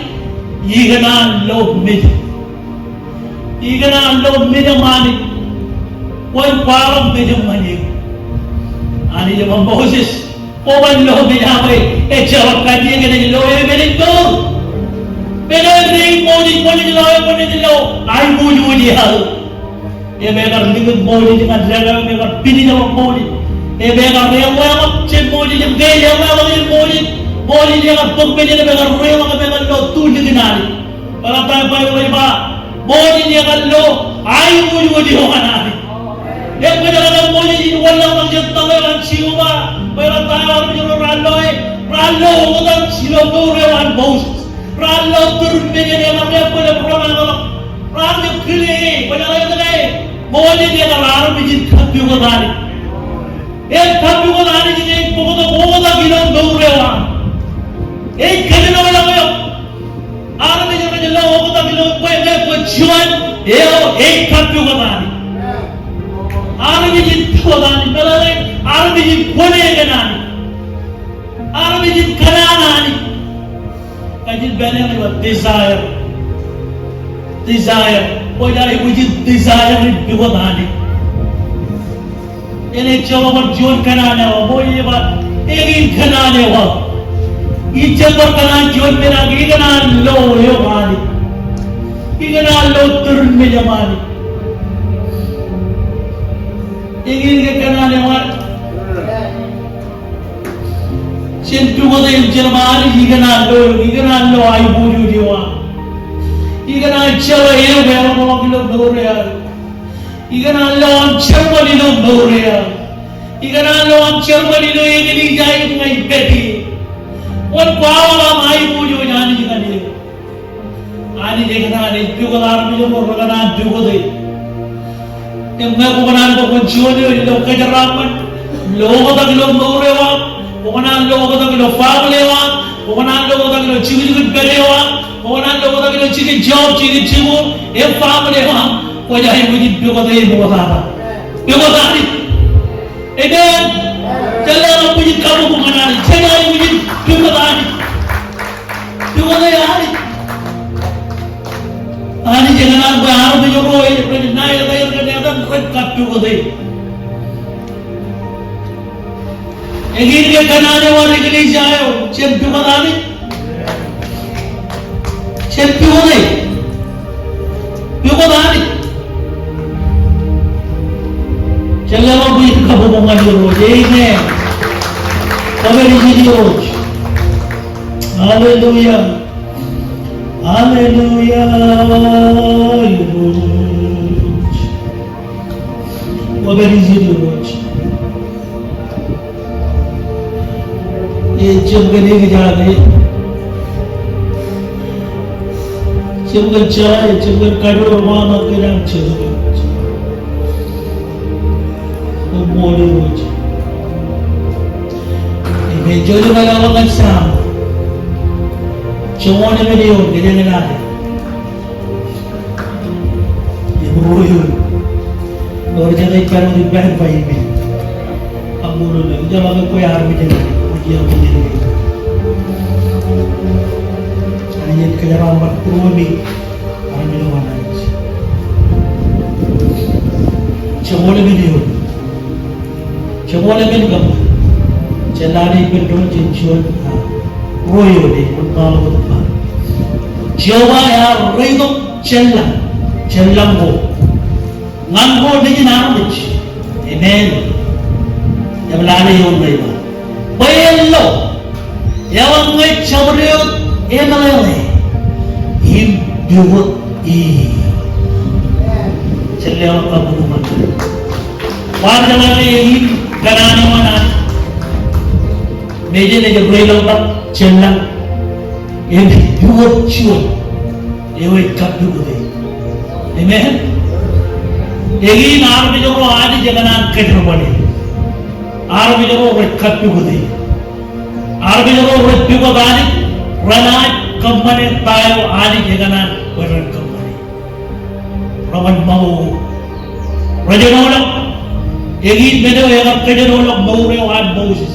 ikōṇaan lo mejāṃ. Ikōṇaan lo mejāṃ Anij. Kwōn kwaḷọk mejāṃ ñan eō. Anij ej ba Moses, kwō ban lo mejāṃ bwe ejjeḷọk kanniōk enaaj lo e im enaaj mour. Bwe ej ba Moses, kwōnaaj lo e, kwōnaaj lo aiboojoj eo aō. Im ekar likūt Moses ñan dekā im ekar pinejeḷọk Moses. Im ekar eḷḷāḷọk jān Moses im ke eḷḷāḷọk jān Moses. Moses ekar bōk mejān im ekar rueḷọk im ekar lo tulikin Anij. Bwe ḷap ta Baibōḷ ej ba Moses ekar lo aiboojoj eo an Anij. Im kwōjeḷā ke Moses ej wanlaḷtak jān tōl eo an Jeova. Bwe ḷap ta armej ro raar lo e, raar lo oktak ilo mour eo an Moses. Raar lo turin mejān im raar lo bōlen roñḷọk. Raar lo kile e, kwōjeḷā ke Moses ekar armej in kappukot Anij. Im kappukot Anij in ej bōktok oktak ilo mour eo an. Ej kōjenolọk eok. Armej ro rej lo oktak ilo bwe, bwe juon eo ej kappukot Anij. Armej in pukot Anij, meḷeḷe, armej in kwōle kōn Anij. Armej in kōṇaan Anij. Kajin pād ilo desire. Desire. Kwōj aikuj in desire in pukot Anij. Enaaj jeḷā bar juon kōṇaan eo aō, Moses ej ba, eñin kōṇaan eo aō. Ij jab bar kōṇaan juon men ak ikōṇaan lo eok Anij. Ikōṇaan lo turin mejāṃ Anij. Eñin ke kōṇaan eo aō. Jen pukot e im jen ba Anij, ikōṇaan lo, ikōṇaan lo aiboojoj eo aō. Ikōṇaan jeḷā eok eḷapḷọk ilo mour eo aō. Ikōṇaan lo aṃ jerbal ilo mour eo aō. Ikōṇaan lo aṃ jerbal ilo eklejia in ña ij pād ie. Kwōn kwaḷọk aṃ aiboojoj Anij ñan eō. Anij ekōṇaan ej pukot armej ro rekōṇaan pukot e. Im ñe kwō kōṇaan bwe kwōn juon eo ilo kōjeraaṃṃan, lo oktak ilo mour eo aṃ, kwō kōṇaan lo oktak ilo family eo aṃ, kwō kōṇaan lo oktak ilo jukjukin pād eo aṃ, kwō kōṇaan lo oktak ilo jikin job, jikin jikuuḷ, im family eo aṃ, kwōj aikuj in pukot e im oktak. Pukot Anij. Amen. Jen leḷọk bwijin kabuñbuñ ñan Anij. Jen aikuj in pukot Anij. Pukot e Anij. Anij ekōṇaan bwe armej ro rej ṇae ḷọk aer kōn etan rej kappukot e. Eñin ke kōṇaan eo an eklejia eo, jen pukot Anij. Jen pukot e. Pukot Anij. Jen leḷọk bwijin kabuñbuñ ñan Irooj. Amen. Kwōpād ijin Irooj. Hallelujah. Hallelujah. Irooj. Kwōpād ijin Irooj. Ejjab kōn eñjake. Ejjab kōn jeḷā, ejjab kōn kajoor eo aṃ, ak kōn aṃ jerbal. Koṃṃool Irooj. Im ejjeḷọk ñan Sam. Joñoul emān eoon, kōjeañ in ad. Eo, ewōr jete ej pād wōt ippān ba amen. Kaṃṃoolol eok. Ejjeḷọk ke kwe armej eṇ, kwe armej eṇ. Anij en kōjeraaṃṃan būruemi, armej eo an Anij. Jemān eo, jemān eo kab, jān lale ippān doon jān juon, a, ruo eo ej wōnṃaanḷọk wōt ba, Jeova ear reitok jān lañ, jān lañ ko ñan ro nejin armej. Amen. Im lale eoon ṇe ej ba, bwe en lo, eḷaññe jabdewōt emeḷeḷe im pukot e. Jen leḷọk kabbokbok. Kwaar jeḷā ke eñin kōṇaan eo an Anij, Mejān ej reilaḷtak jān lañ im pukot juon eo ej kappukot e. Amen. Eñin armej ro Anij ekōṇaan kōjerbale. Armej ro rej kappukot e. Armej ro rej pukot Anij, renaaj kōṃṃane ta eo Anij ekōṇaan bwe ren kōṃṃane. Reban ṃakoko. Rejenoḷọk. Eñin men eo ekar kōjenoḷọk mour eo an Moses.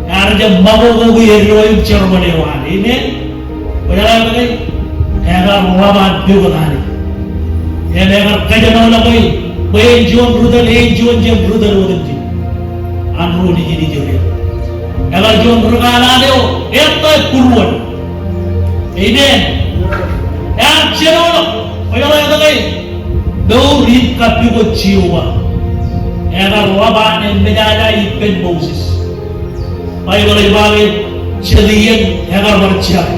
Ear jab ṃakoko kwe eddo im jerbal eo an. Amen. Kwōjeḷā ke ekar ḷap an pukot Anij. Im ekar kōjenoḷọk e bwe en juon ri tōl, en juon jān ri tōl otemjej an ro nejin Israel. Ekar juon ri kanaan eo ettā būruon. Amen. Ear jenoḷọk, kwōjeḷā ke mour im kappukot Jeova. Ekar ḷap an emmejaja ippān Moses. Baibōḷ ej ba ke jet iien ekar bar jab.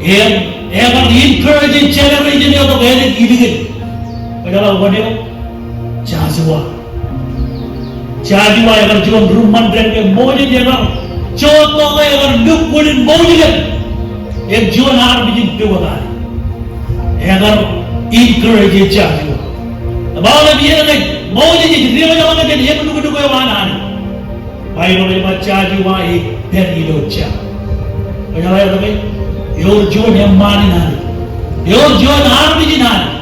Im ekar encourage generation eo tok ālikin. Kwōjeḷā wōn eo? Joshua. Joshua ekar juon ri ṃōn dān ke Moses ekar jotto ke ekar lukkuun in Moses. Im juon armej in pukot Anij. Ekar encourage Joshua. Im aolep iien ke Moses ej diwōjḷọk jān eklukluko eo an Anij. Baibōḷ ej ba Joshua ej pād ilo jar. Kwōjeḷā ke ewōr juon eṃṃaan in Anij. Ewōr juon armej in Anij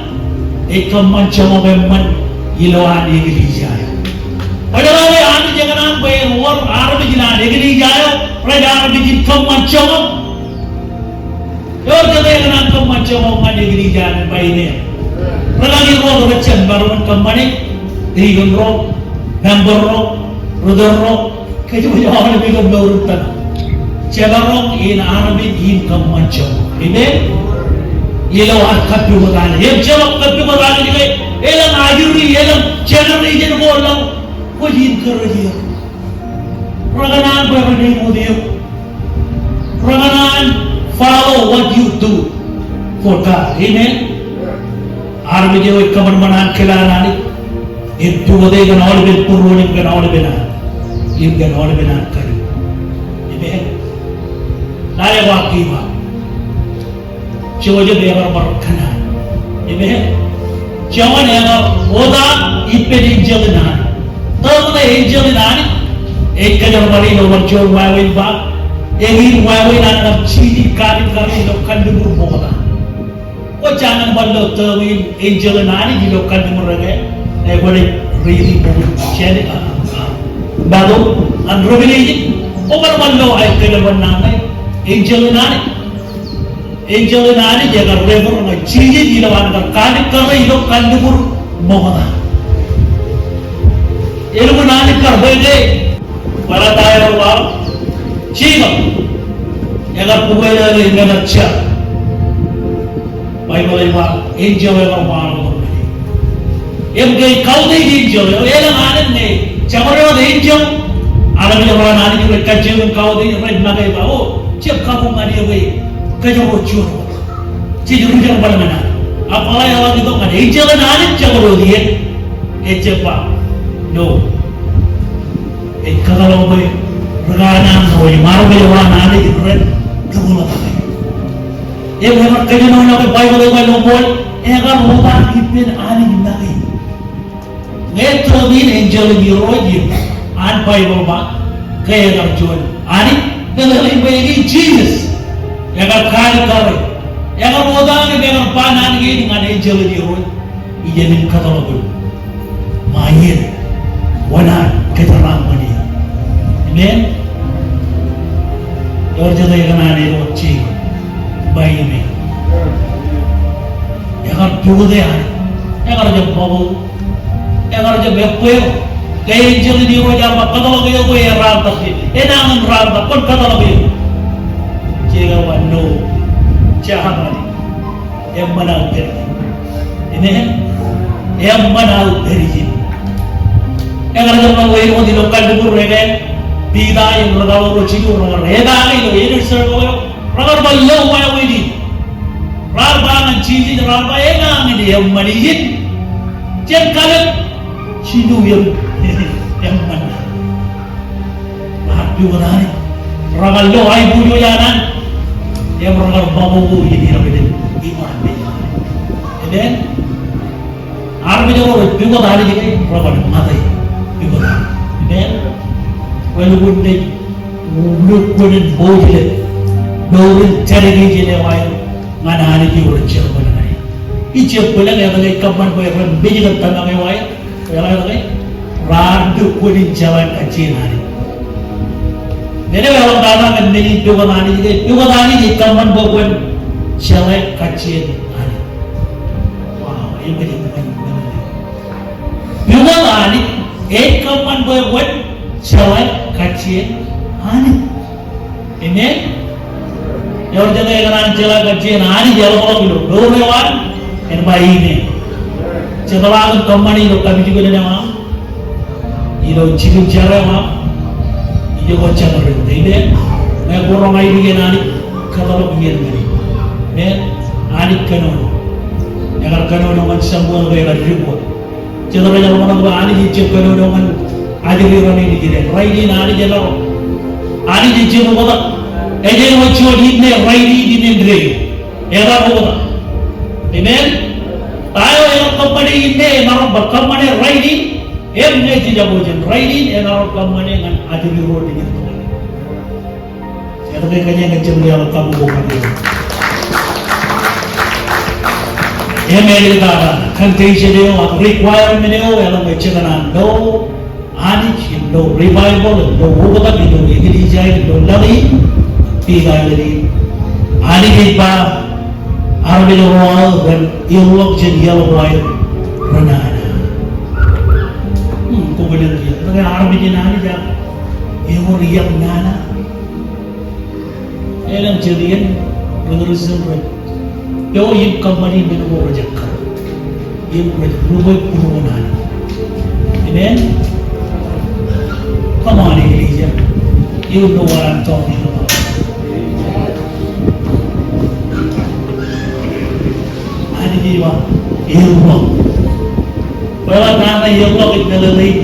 ej kōṃṃan joñak eṃṃan ilowaan eklejia eo. Kwōjeḷā ke Anij ekōṇaan bwe en wōr armej in an eklejia eo rej armej in kōṃṃan joñak. Ewōr jete ekōṇaan kōṃṃan joñak ñan eklejia in bar ṇe. Ri-kaki ro rej jab maroñ in kōṃṃane, deacon ro, member ro, ri-tōl ro, kōj wōj aolep ilo mour in tōmak. Jemaroñ in armej in kōṃṃan joñak. Amen. Ilo ad kappukot Anij. Im jeḷak kappukot Anij ke elōñ ajri, elōñ generation ko ḷọk, kwōj encourage er. Rekōṇaan bwe ren eñoul eok. Rekōṇaan follow what you do for God. Amen. Armej eo ej kōṃanṃan an kōḷḷā an Anij im pukot e kōn aolepen būruon im kōn aolepen an, im kōn aolepen an kain. Amen. Lale eo ak kein ba Joseph ekar bar kōṇaan. Amen. Joñan ekar ota ippān enjeḷ in Anij. Tōmak ṇe enjeḷ in Anij ej kōjerbale ilo bar juon wāween ba, eñin wāween an kab jijej kaadik karre ilo kalliṃur ṃokta. Kwōj jañin bar lo tōmak in enjeḷ in Anij ilo kalliṃur eo ke, ekwōle riiti bok in Jenesis, a, a, Matu, an Revelation, kwō bar bar lo aer kōjerbal naan ṇe, enjeḷ in Anij. Enjeḷ in Anij ekar refer ñan Jisōs ilowaan kar kaadik karre ilo kalliṃur ṃokta. Elukkuun Anij kar bwe ke, barāinwōt eo waḷọk, Jekob ekar bukweilōñlōñ im ekar jar. Baibōḷ ej ba enjeḷ ekar waḷọk tok. Im ke kautiej enjeḷ eo, elōñ alen ñe jabdewōt enjeḷ, armej ro an Anij rej kajjioñ im kautiej rej make ba, o, jab kabuñ ñan eō ke kōjro juon wōt. Jej ri jerbal ñan eō. Ak kwaḷọk ḷọk itok ñan enjeḷ in Anij jabdewōt iien. Ejjab ba, no. Ej kōtḷọk bwe ri kanaan ro im armej ro an Anij rej tōprak. Im ekar kōjenolọk ke Baibōḷ ej ba ilo ṃool, ekar ota ippān Anij make. Ñe tōmak in enjeḷ in Irooj im an Baibōḷ ba ke ekar juon Anij, meḷeḷein bwe eñin Jisōs. Ekar kaadik karre. Ekar ota im ekar ba naan kein ñan enjeḷ in Irooj. Iien in kōtḷọk eok. Ṃae iien. Wōn an kōjeraaṃṃan eō. Amen. Ewōr jet ekōṇaan eo ej ṃae iien. Ekar pukot eō Anij. Ekar jab ṃakoko. Ekar jab ebbwe eō. Ke enjeḷ in Irooj ear ba kōtḷọk eō bwe erraantak. Enañin raantak, kwōn kōtḷọk eō. Jekar ba no. Jekar ba no. Eṃṃan aō pād ijin. Amen. Eṃṃan aō pād ijin. Ekar jab ḷọk wōt ilo kalliṃur eo ke Piter im rūkaḷoor ro jilu rekar epaake ilo inner circle eo. Rekar ba lo wāween in. Raar ba ñan Jisōs, raar ba enañin eṃṃan ijin. Jen kalōk jilu im eṃṃan. Raar pukot Anij. Rekar lo aiboojoj an an. Im rekar ṃakoko in iien in. Iṃaan pād. Amen. Armej ro rej pukot Anij ke reban ṃate. Pukot Anij. Amen. Kwōn lukkuun ej lukkuun in mour ilo mour in dedication eo aer ñan Anij eo rej jerbal ñan e. Ij jab bōlen etke ej kōṃṃan bwe ren mej kōn tōmak eo aer. Eḷaññe raar lukkuun in jeḷā kajjien Anij. Men eo eḷap tata ñan men in pukot Anij ke, pukot Anij ej kōṃṃan bwe kwōn jeḷā kajjien Anij. Wow, eṃōj, eṃōj, eṃōj. Pukot Anij ej kōṃṃan bwe kwōn jeḷā kajjien Anij. Amen. Ewōr jet ekōṇaan jeḷā kajjien Anij eḷapḷọk ilo mour eo an, en ba amen. Jet ḷọk kōṃṃani ilo kapijuknen eo aṃ, ilo jikin jar eo aṃ, ijoko jabdewōt. Amen. Ñe kwō roñ ainikien Anij, kōtḷọk iien ñan e. Amen. Anij kōnono. Ekar kōnono ñan Samuel ke ekar dik wōt. Jet rej ḷōmṇak bwe Anij ejjab kōnono ñan ajri raṇe nejid. Rainin Anij enaroñ. Anij ejjab oktak. Ej āinwōt juon inne rainin im indeeo. Ebar oktak. Amen. Ta eo ekar kōṃṃane inne enaroñ bwe kōṃṃane rainin. Im ñe jej jab ijin rainin enaroñ kōṃṃane ñan ajri ro nejid. Etke kōjeañ kōjjeḷọk kabuñ ko kake? Im āliktata, condition eo ak requirement eo eḷaññe jekōṇaan no Anij im no revival im no oktak ilo eklejia in, ilo laḷ in, Piter ej ḷōmṇak. Anij ej ba armej ro aō ren ilọk jān iaḷ ko aer renana. Hmm, kwō bōlen kiiō. Etke armej in Anij ak ewōr iaḷ nana? Elōñ jet iien ri-Kūrjin rej po im kōṃṃani men ko rej ekkar. Im rej rupe būruon Anij. Amen. Come on, eklejia. You know what I'm talking about. Anij ej ba, eḷap. Bwe eḷap nana, eḷap ej meḷeḷe in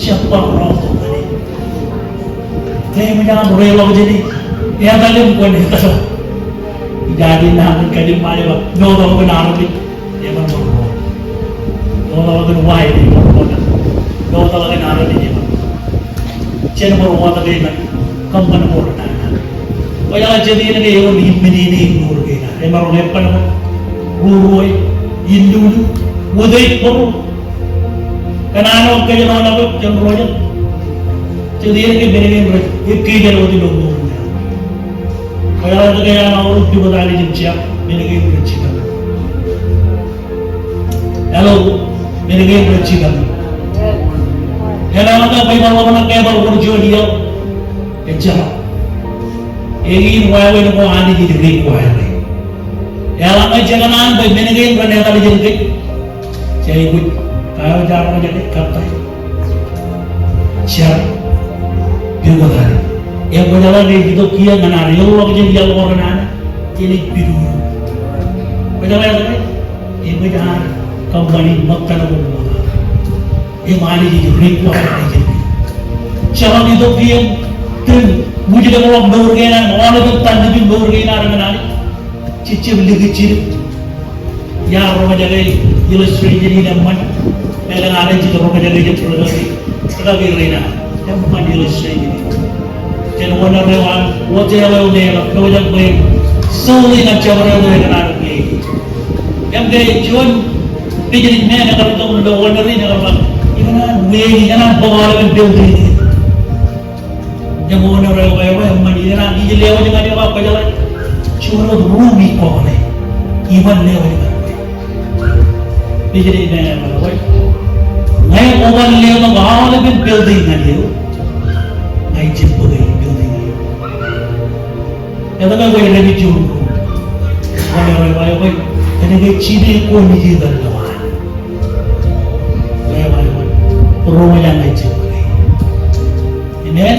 jab bar roñtok ñan e. Ke eṃōj an reḷọk jān e, etal im kwōn etal. Ij aikuj in nañinmej kajin ṃaan ej ba, noteḷọk in armej eban bar roñtok. Noteḷọk in wāween eban bar roñtok. Noteḷọk in armej eban. Jen bar roñtok ñan kōṃṃan ko renana. Kwōjeḷā jet iien ke eor imminene in mour kein ad. Emaroñ eban ko ruo ruo, inlulu, utiej, bōro. Kōn an eo kōjro ḷọk jān ro jet. Jet iien ke men kein rej ekkejel wōt ilo mour in ad. Kwōjeḷā jet iien an aorōk pukot Anij im jeak men kein rej jipañ. Hello, men kein rej jipañ. Eḷaññe bwe bar ḷōmṇak ke bar wōr juon iaḷ, ejjeḷọk. Eñin wāween ko Anij ej require. Eḷaññe jekōṇaan bwe men kein ren etal jān kōj, jej aikuj, ta eo jaar roñjake, kōttāik. Jar, pukot Anij. Im kwōjeḷā ke ej itok kiiō ñan ad eḷap jān iaḷ ko renana, enaaj pidodo. Kwōjeḷā ke? Eṃōj an kōṃṃani ṃōttan ko ṃokta. Im Anij ej require ijin. Jekar itok kiiō im ten wūjlepḷọk mour kein an, aolep etan lepin mour kein an ñan Anij. Jej jab likūt jidik. Iar roñjake illustration in eṃṃan. Elōñ ad jej roñjake jej roñjake. Roñjake rein an. Eṃṃan illustration in. Jān wōn eo an, wōt eo eo me ej pojak bwe solely ñan jabdewōt eo ekōṇaan bwe. Im ke juon Ej men eo ekar itok ilo owner in, ekar ba, ikōṇaan wāween, ikōṇaan bōk aolepen building in. Im owner eo, eo, eo, eṃṃan, ikōṇaan ij lewōj ñan eok ak kwōjeḷā juon wōt room ikokṇe. Iban lewōj ñan eok. Ej men eo ekar ba, ñe kwō bar letok aolepen building ñan eok, ña ij jab bōke building eo. Etke kwōj rejjab juon room? Owner eo ej ba, kōnke jidik ko nejid ilo an. Ej ba, room eo ña ij jab bōke. Amen.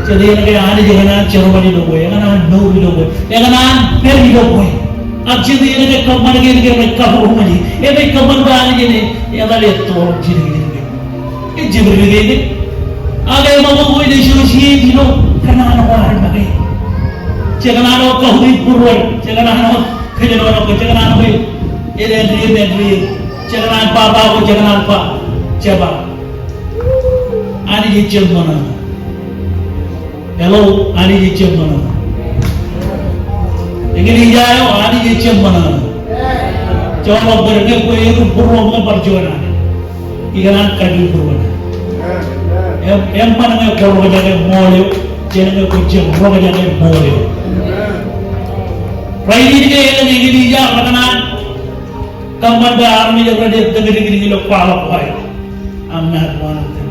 Jet iien ke Anij ekōṇaan jerbal ilo kwe, ekōṇaan mour ilo kwe, ekōṇaan pād ilo kwe. Ak jet iien ke kōṃṃan kein ke rej kabūroṃōj, im ej kōṃṃan bwe Anij en etal ettoḷọk jidik in ke. Ejjab dike. Ak eṃṃan bwe kwōj negotiate ilo kōṇaan ko ad make. Jekōṇaan wōt kautiej būruon, jekōṇaan wōt kōjenono, jekōṇaan wōt elōñ ri, elōñ ri, jekōṇaan baba ko, jekōṇaan ba, jeba. Anij ejjab ṃōṇōṇō. Hello, Anij ejjab ṃōṇōṇō. Eñin ija eo, Anij ejjab ṃōṇōṇō. Joḷọk bōd ñe kwe edu būruon ñe bar juon Anij, ikōṇaan kajju būruon. Im, eṃṃan ñe kwō rọkjake ṃool eo, jān ñe kwō jab rọkjake ṃool eo. Rainin ke elōñ eñin ija rekōṇaan kōṃṃan bwe armej rej ettōñ dikdik ilo kwaḷọk ko aer. I'm not one of them.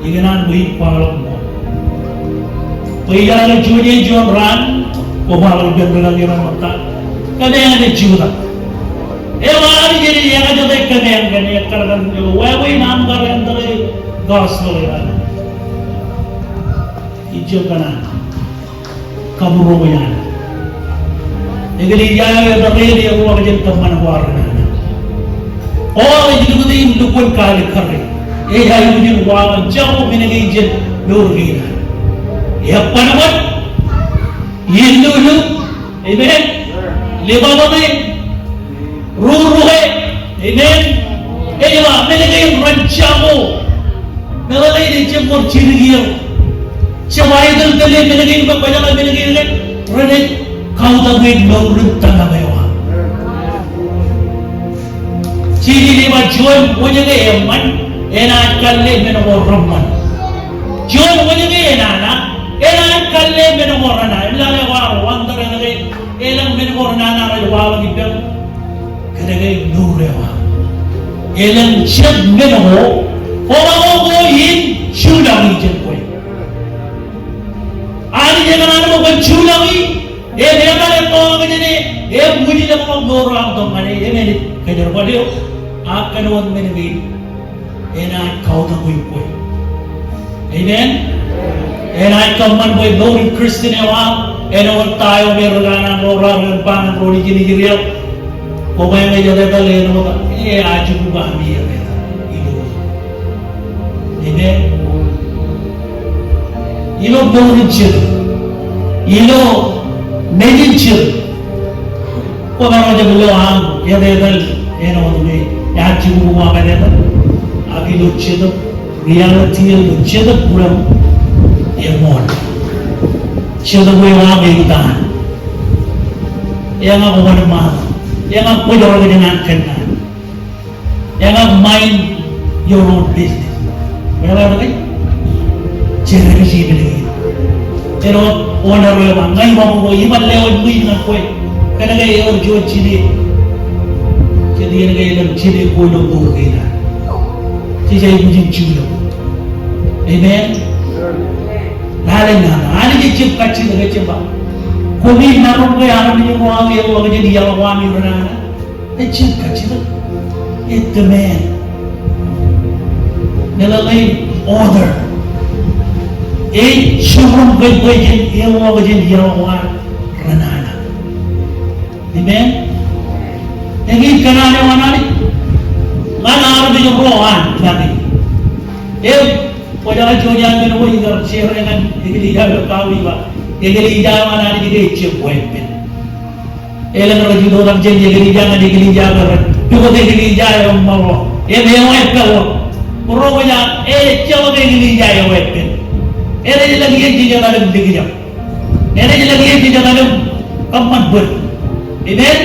Ikōṇaan bwe in kwaḷọk ṃool. Bwe ijeḷā ke juon iien juon raan, kwō kwaḷọk ippān rikaki ro ṃōtta. Kōmeañ ej jutak. Eo Anij ej ekajote kōmeañ kōn ekkar kar eo, wāween aṃ kar entōke gospel eo an. Ijjab kōṇaan kabūroṃōj an. Eklejia eo etke ej eḷḷọk jān kōṃṃan ko an renana. Paul ej lukkuun im lukkuun kalikkare. Ej aikuj in waḷọk jako men kein jān mour kein an. Eban ṃōt, ilulu, amen. Lipapae, rurue, amen. Ej ba men kein ren jako. Meḷeḷe in ejjab wōr jidik iiō. Jab aetōltōle men kein, bwe kwōjeḷā men kein ke renaaj kautiej mour in tōmak eo aṃ. Jisōs ej ba juon wōjke eṃṃan enaaj kalle men ko reṃṃan. Juon wōjke enana enaaj kalle men ko renana. Im lale kwaar wonder etke elōñ men ko renana rej waḷọk ippaṃ. Kōnke mour eo aṃ. Elōñ jet men ko, kobaḷọk ko in juḷọki jān kwe. Anij ekōṇaan bwe kwōn juḷọki, im etal ettoḷọk jān e, im wūjlepḷọk mour eo aṃ tok ñan e, im enaaj kōjerbal eok, ak kōn wōt men kein enaaj kautiej kwe. Amen. Enaaj kōṃṃan bwe mour in Christian eo aṃ āinwōt ta eo me ri kanaan ro raar ren ba ñan ro nejin Israel. Koṃeañ ej etetal āinwōt e ajukuk ami etetal ilo. Amen. Ilo mour in Jetōb. Ilo nejin Jetōb. Kwōmaroñ jab lo aṃ etetal āinwōt me ajukuk aṃ etetal. Ak ilo Jetōb, reality eo ilo Jetōb bwilōñ eṃool. Jetōb eo aṃ eutiej. Eñak wōnṃaanḷọk. Eñak bōjrak jān an kōnnaan. Eñak mind your own business. Meḷeḷe ke? Jerbal ippān men kein. Āinwōt owner eo ej ba, ña iba ṃōko, iban lewōj ṃwiin ñan kwe. Kōnke ewōr juon jine. Jet iien ke elōñ jine ko ilo mour kein an, jej aikuj in juḷọk. Amen. Lale nana, Anij ejjab kajjitōk, ejjab ba, koṃi maroñ ke armej ro aō eḷḷọk jān iaḷ ko ami renana. Ejjab kajjitōk. Ej demand. Meḷeḷe in order. Ej jiroñ bwebwe jān eḷḷọk jān iaḷ ko ad renana. Amen. Eñin kōṇaan eo an Anij ñan armej ro an, ñan e. Im, kwōjeḷā juon iaan men ko ikar share ñan eklejia eo kawiba. Eklejia eo an Anij ke ejjab weeppān. Elōñ rej itok ñan eklejia ñan eklejia eo rej pukot eklejia eo eṃṃanḷọk im eweeppeḷḷọk. Bwe ro kwōjeḷā ejjeḷọk eklejia eweeppān. Enaaj lōñ iien jej etal im likjab. Enaaj lōñ iien jej etal im kōṃṃan bōd. Amen.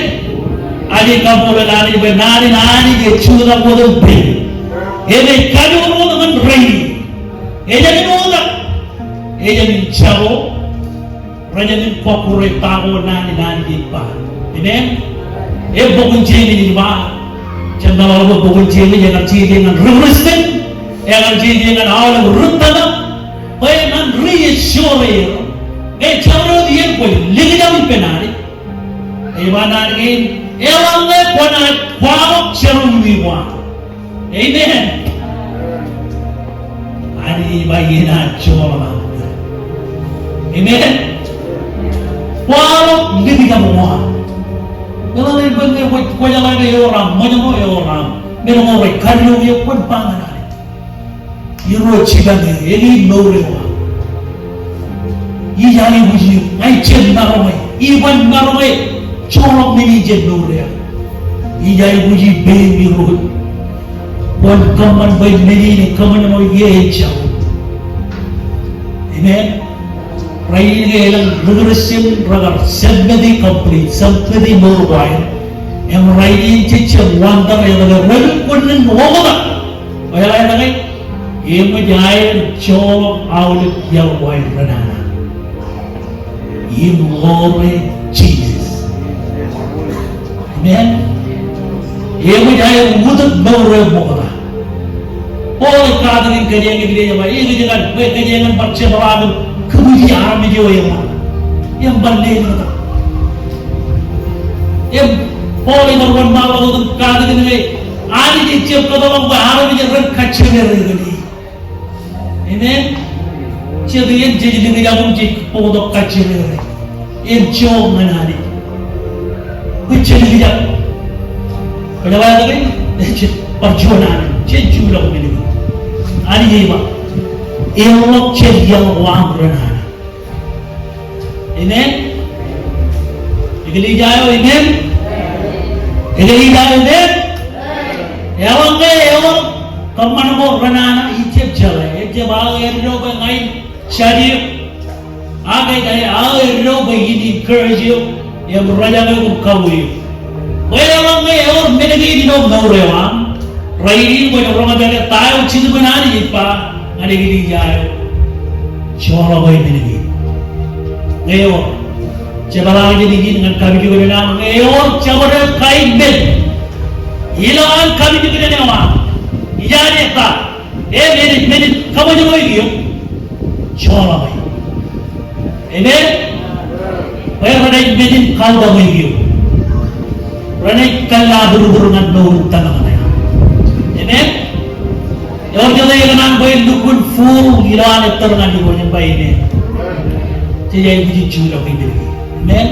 Aje kaṃṃoolol Anij bwe naan in Anij ej jutak wōt im pād. Im ej kajoor wōt ñan rainin. Ejāmin oktak. Ejāmin jako. Rejāmin kọkkure ta ko naan in Anij ej ba. Amen. Im bok in Jemes ej ba. Jab meḷọkḷọk bwe bok in Jemes ekar jeje ñan ri Kristian. Ekar jeje ñan aolep ri tōmak. Bwe ñan ri ej joor er. Ñe jabdewōt iien kwōj likjab ippān Anij. Ej ba naan kein, eḷaññe kwōnaaj kwaḷọk jerọwiwi ko aṃ. Amen. Anij ej ba inaaj joḷọk aṃ. Amen. Kwaḷọk likjab ko aṃ. Eḷaññe bwe ñe kwōj, kwōjeḷā ke ewōr aṃ ṃōjṇọ, ewōr aṃ men ko rej kaddilu eok, kwōn ba ñan Anij. Irooj jipañ e, eñin mour eo aṃ. Ij aikuj eok, ña ij jab maroñ e, iban maroñ e, joḷọk men in jān mour eo aṃ. Ij aikuj ippām Irooj. Kwōn kōṃṃan bwe men in ej kōṃṃan ṃōj ke ejako. Amen. Rainin ke elōñ ri Kristian rekar sympathy complete, sympathy mour ko aer. Im rainin jej jab wonder etke rej lukkuun in oktak. Bwe eḷap etke? Eṃōj aer joḷọk aolep iaḷ ko aer renana im ḷoore Jisōs. Amen. Eṃōj aer utōk mour eo ṃokta. Paul ej katakin kōjeañ im ej ba, ekōjkan, bwe kōjeañ en bar jepḷaak im kūpiji armej eo eṃṃan. Im bar lelōñtak. Im Paul ej bar wōnṃaanḷọk wōt im katakin ke Anij ej jab kōtḷọk bwe armej ren kajjirere kōn e. Amen. Jet iien jej likjab im jej bōktok kajjirere im jook ñan Anij. Bwe jen likjab. Kwōjeḷā etke? Ej bar juon Anij. Jen juḷọk men kein. Anij ej ba, eḷap jān iaḷ ko aṃ renana. Amen. Eklejia eo, amen. Eklejia eo, amen. Eḷaññe ewōr kōṃṃan ko renana, ij jab jeḷā, ej jab aō eddo bwe ña in jaje eok. Ak ej aō eddo bwe in encourage eok im rōjañ eok im kawe eok. Bwe eḷaññe ewōr men kein ilo mour eo aṃ, rainin kwōj roñjake ta eo Jetōb in Anij ej ba ñan eklejia eo. Joḷọke men kein. Ñe ewōr jepḷaak jān ijin ñan kapijuknen aṃ, ñe ewōr jabdewōt kain men ilowaan kapijuknen eo aṃ, ijaje ta, e, men in, men in kaṃōjṃōj eok, joḷọke. Amen. Bwe renaaj men in kautọk eok. Renaaj kōllaturtur ñan mour in tōmak ṇe. Amen. Ewōr jet eo ekōṇaan bwe en lukkuun fool ilowaan ettōr ñan Irooj, en ba amen. Jej aikuj in juḷọk men kein. Amen.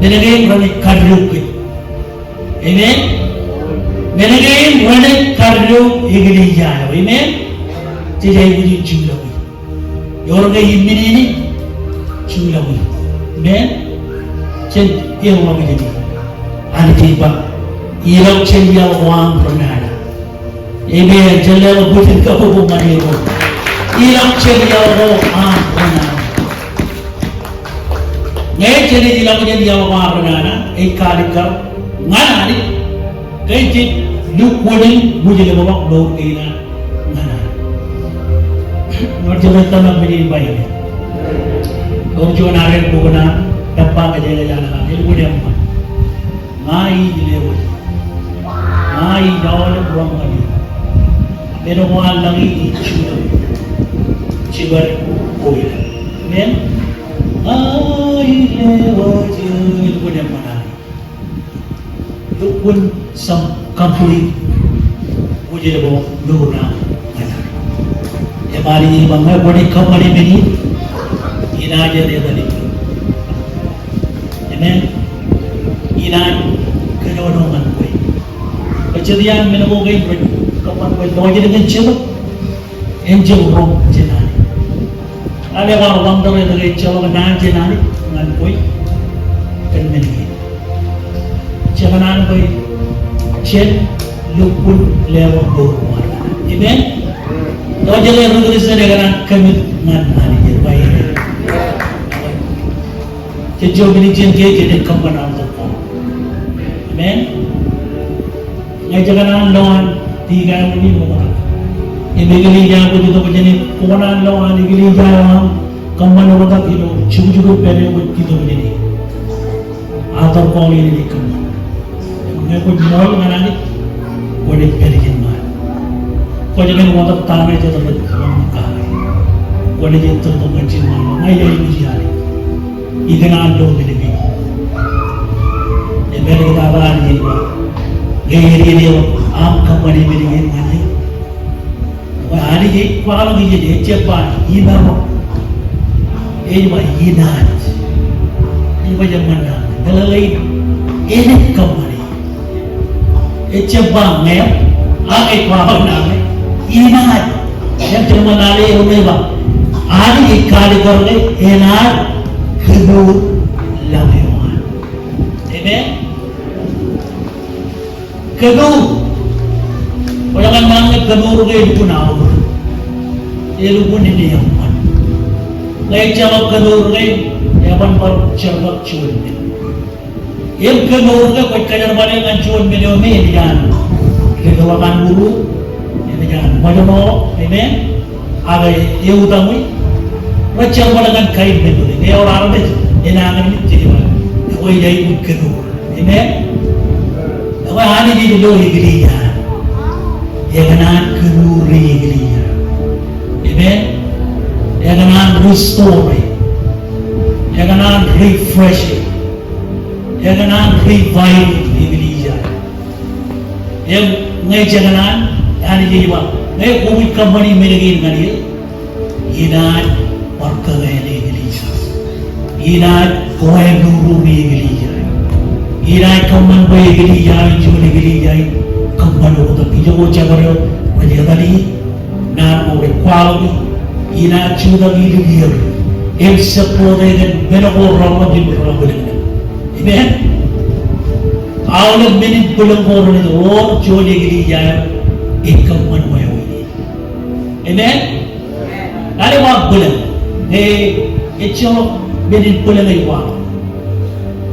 Men kein renaaj kaddilu kōj. Amen. Men kein renaaj kaddilu eklejia eo. Amen. Jej aikuj in juḷọk. Ewōr ke imminene, juḷọk. Amen. Jen, jen ḷọk jān e. Anij ej ba, ilọk jān iaḷ ko aṃ renana. Amen. Jen leḷọk bwijin kabbokbok ñan Irooj. Ilọk jān iaḷ ko aṃ renana. Ñe jenaaj ilọk jān iaḷ ko aṃ renana, ej kaalikkar ñan Anij ke jej lukkuun in wūjlepḷọk mour kein an ñan Anij. Ewōr jet eo tōmak men in ba amen. Ewōr juon alen bok naan, tōprak ej ej alen, elukkuun eṃṃan. Ña ij lewōj. Ña ij aolep roñ ñan eok. Men ko an lañ in ij juḷọk. Jibadek ko ilọk. Amen. Ña ij lewōj, elukkuun eṃṃan. Lukkuun some complete wūjlepḷọk mour eo aṃ ñan Anij. Im Anij ej ba ñe kwōnaaj kōṃṃane men in, inaaj etetal eok. Amen. Inaaj kōnono ñan kwe. Bwe jet iaan men ko kein rej kōṃṃan bwe lọjilñin Jetōb en jab roñ jān Anij. Ak kwaar wonder etke ejjeḷọk naan jān Anij ñan kwe kōn men kein. Jekōṇaan bwe jen lukkuun leḷọk mour ko an. Amen. Eo jet eo ri Kristian ekōṇaan commit ñan Anij, ej ba amen. Jej jab men in jen ke, jen kōṃṃan aṃ tok ko. Amen. Ñe jekōṇaan lo an dikaiṃ in oktak. Im eklejia eo kwōj itok jāne, kwōkōṇaan lo an eklejia eo aṃ kōṃṃan oktak ilo jukjuk ippān eo kwōj itok jāne. Ator call in ej kōṃṃan. Ñe kwōj ṃool ñan Anij, kwōnaaj pād ijin ṃaan. Kwōj kōn oktak ta ṇe jet rej kōṃṃan kake. Kwōnaaj itok ñan ijin ṃaan. Ña ij aikuji Anij. Ij kōṇaan lo men kein. Im āliktata Anij ej ba, ñe ededeḷọk aṃ kōṃṃane men kein ñan eō. Bwe Anij ej kwaḷọk ijin, ejjab ba imaroñ. Ej ba inaaj. Ej ba eṃṃan naan. Meḷeḷein, enaaj kōṃṃane. Ejjab ba ñe, ak ej kwaḷọk naan. Inaaj. Im jen ṃōk naan eo ej ba, Anij ej kaalikkar ke enaaj kōnour laḷ eo an. Amen. Kōnour. Kwōjeḷā naan ñe kōnour ke elukkuun aor. Elukkuun eṃṃan. Ñe ejjeḷọk kōnour ke, eban bar jerbal juon men. Im kōnour ke kwōj kōjerbale ñan juon men eo me enaaj an dikḷọk an uru, enaaj an ṃōjṇọ, amen. Ak eutaṃwe, rej jerbal ñan kain men eo, ewōr armej enañin im jej ba, ekwe ej aikuj kōnour. Amen. Ekwe Anij ej lo eklejia. Ekōṇaan kōnour eklejia. Amen. Ekōṇaan restore. Ekōṇaan refresh. Ekōṇaan revive eklejia. Im ñe jekōṇaan, Anij ej ba, ñe kwōj kōṃṃani men kein ñan eō, inaaj bar kōkāāl eklejia. Inaaj kōkāāl rūrū eklejia. Inaaj kōṃṃan bwe eklejia in, juon eklejia in kōṃṃan oktak. Ijoko jabdewōt rej etal i, naan ko rej kwaḷọk i, inaaj jutak ilikier im support e kōn men ko reḷap im reḷap bwilōñlōñ. Amen. Aolep men in bwilōñ ko renaaj ḷoor juon eklejia eo ej kōṃṃan wāween. Amen. Lale ba bwilōñ. Ñe ejjeḷọk men in bwilōñ ej ba,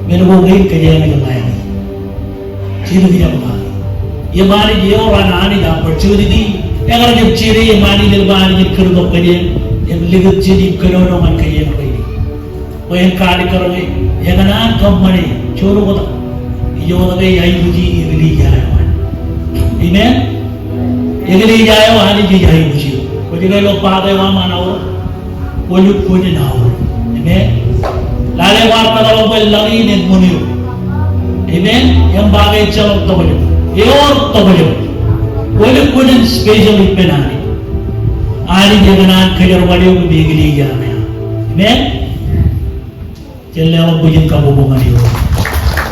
men ko kein kōjeañ ej ḷaaki. Jej ḷak ḷaaki. Im Anij ewōr an Anij opportunity. Ekar jab jeḷā im Anij eḷap Anij en kōnke kōjeañ im likūt jet im kōnono ñan kōjeañ rainin. Bwe en kaalikkar ke ekōṇaan kōṃṃane juon oktak. Ijoko ej aikuji eklejia eo an. Amen. Eklejia eo Anij ej aikuji. Kwōj ke lo part eo aṃ an aorōk, kwōlukkuun in aorōk. Amen. Lale bar kōtḷọk bwe laḷ in en ṃōṇ eok. Amen. Im ba ke ejjeḷọk tokjān. Ewōr tokjān. Kwōlukkuun in special ippān Anij. Anij ekōṇaan kōjerbal eok im eklejia eo an. Amen. Jen leḷọk bwijin kabbokbok ñan eok.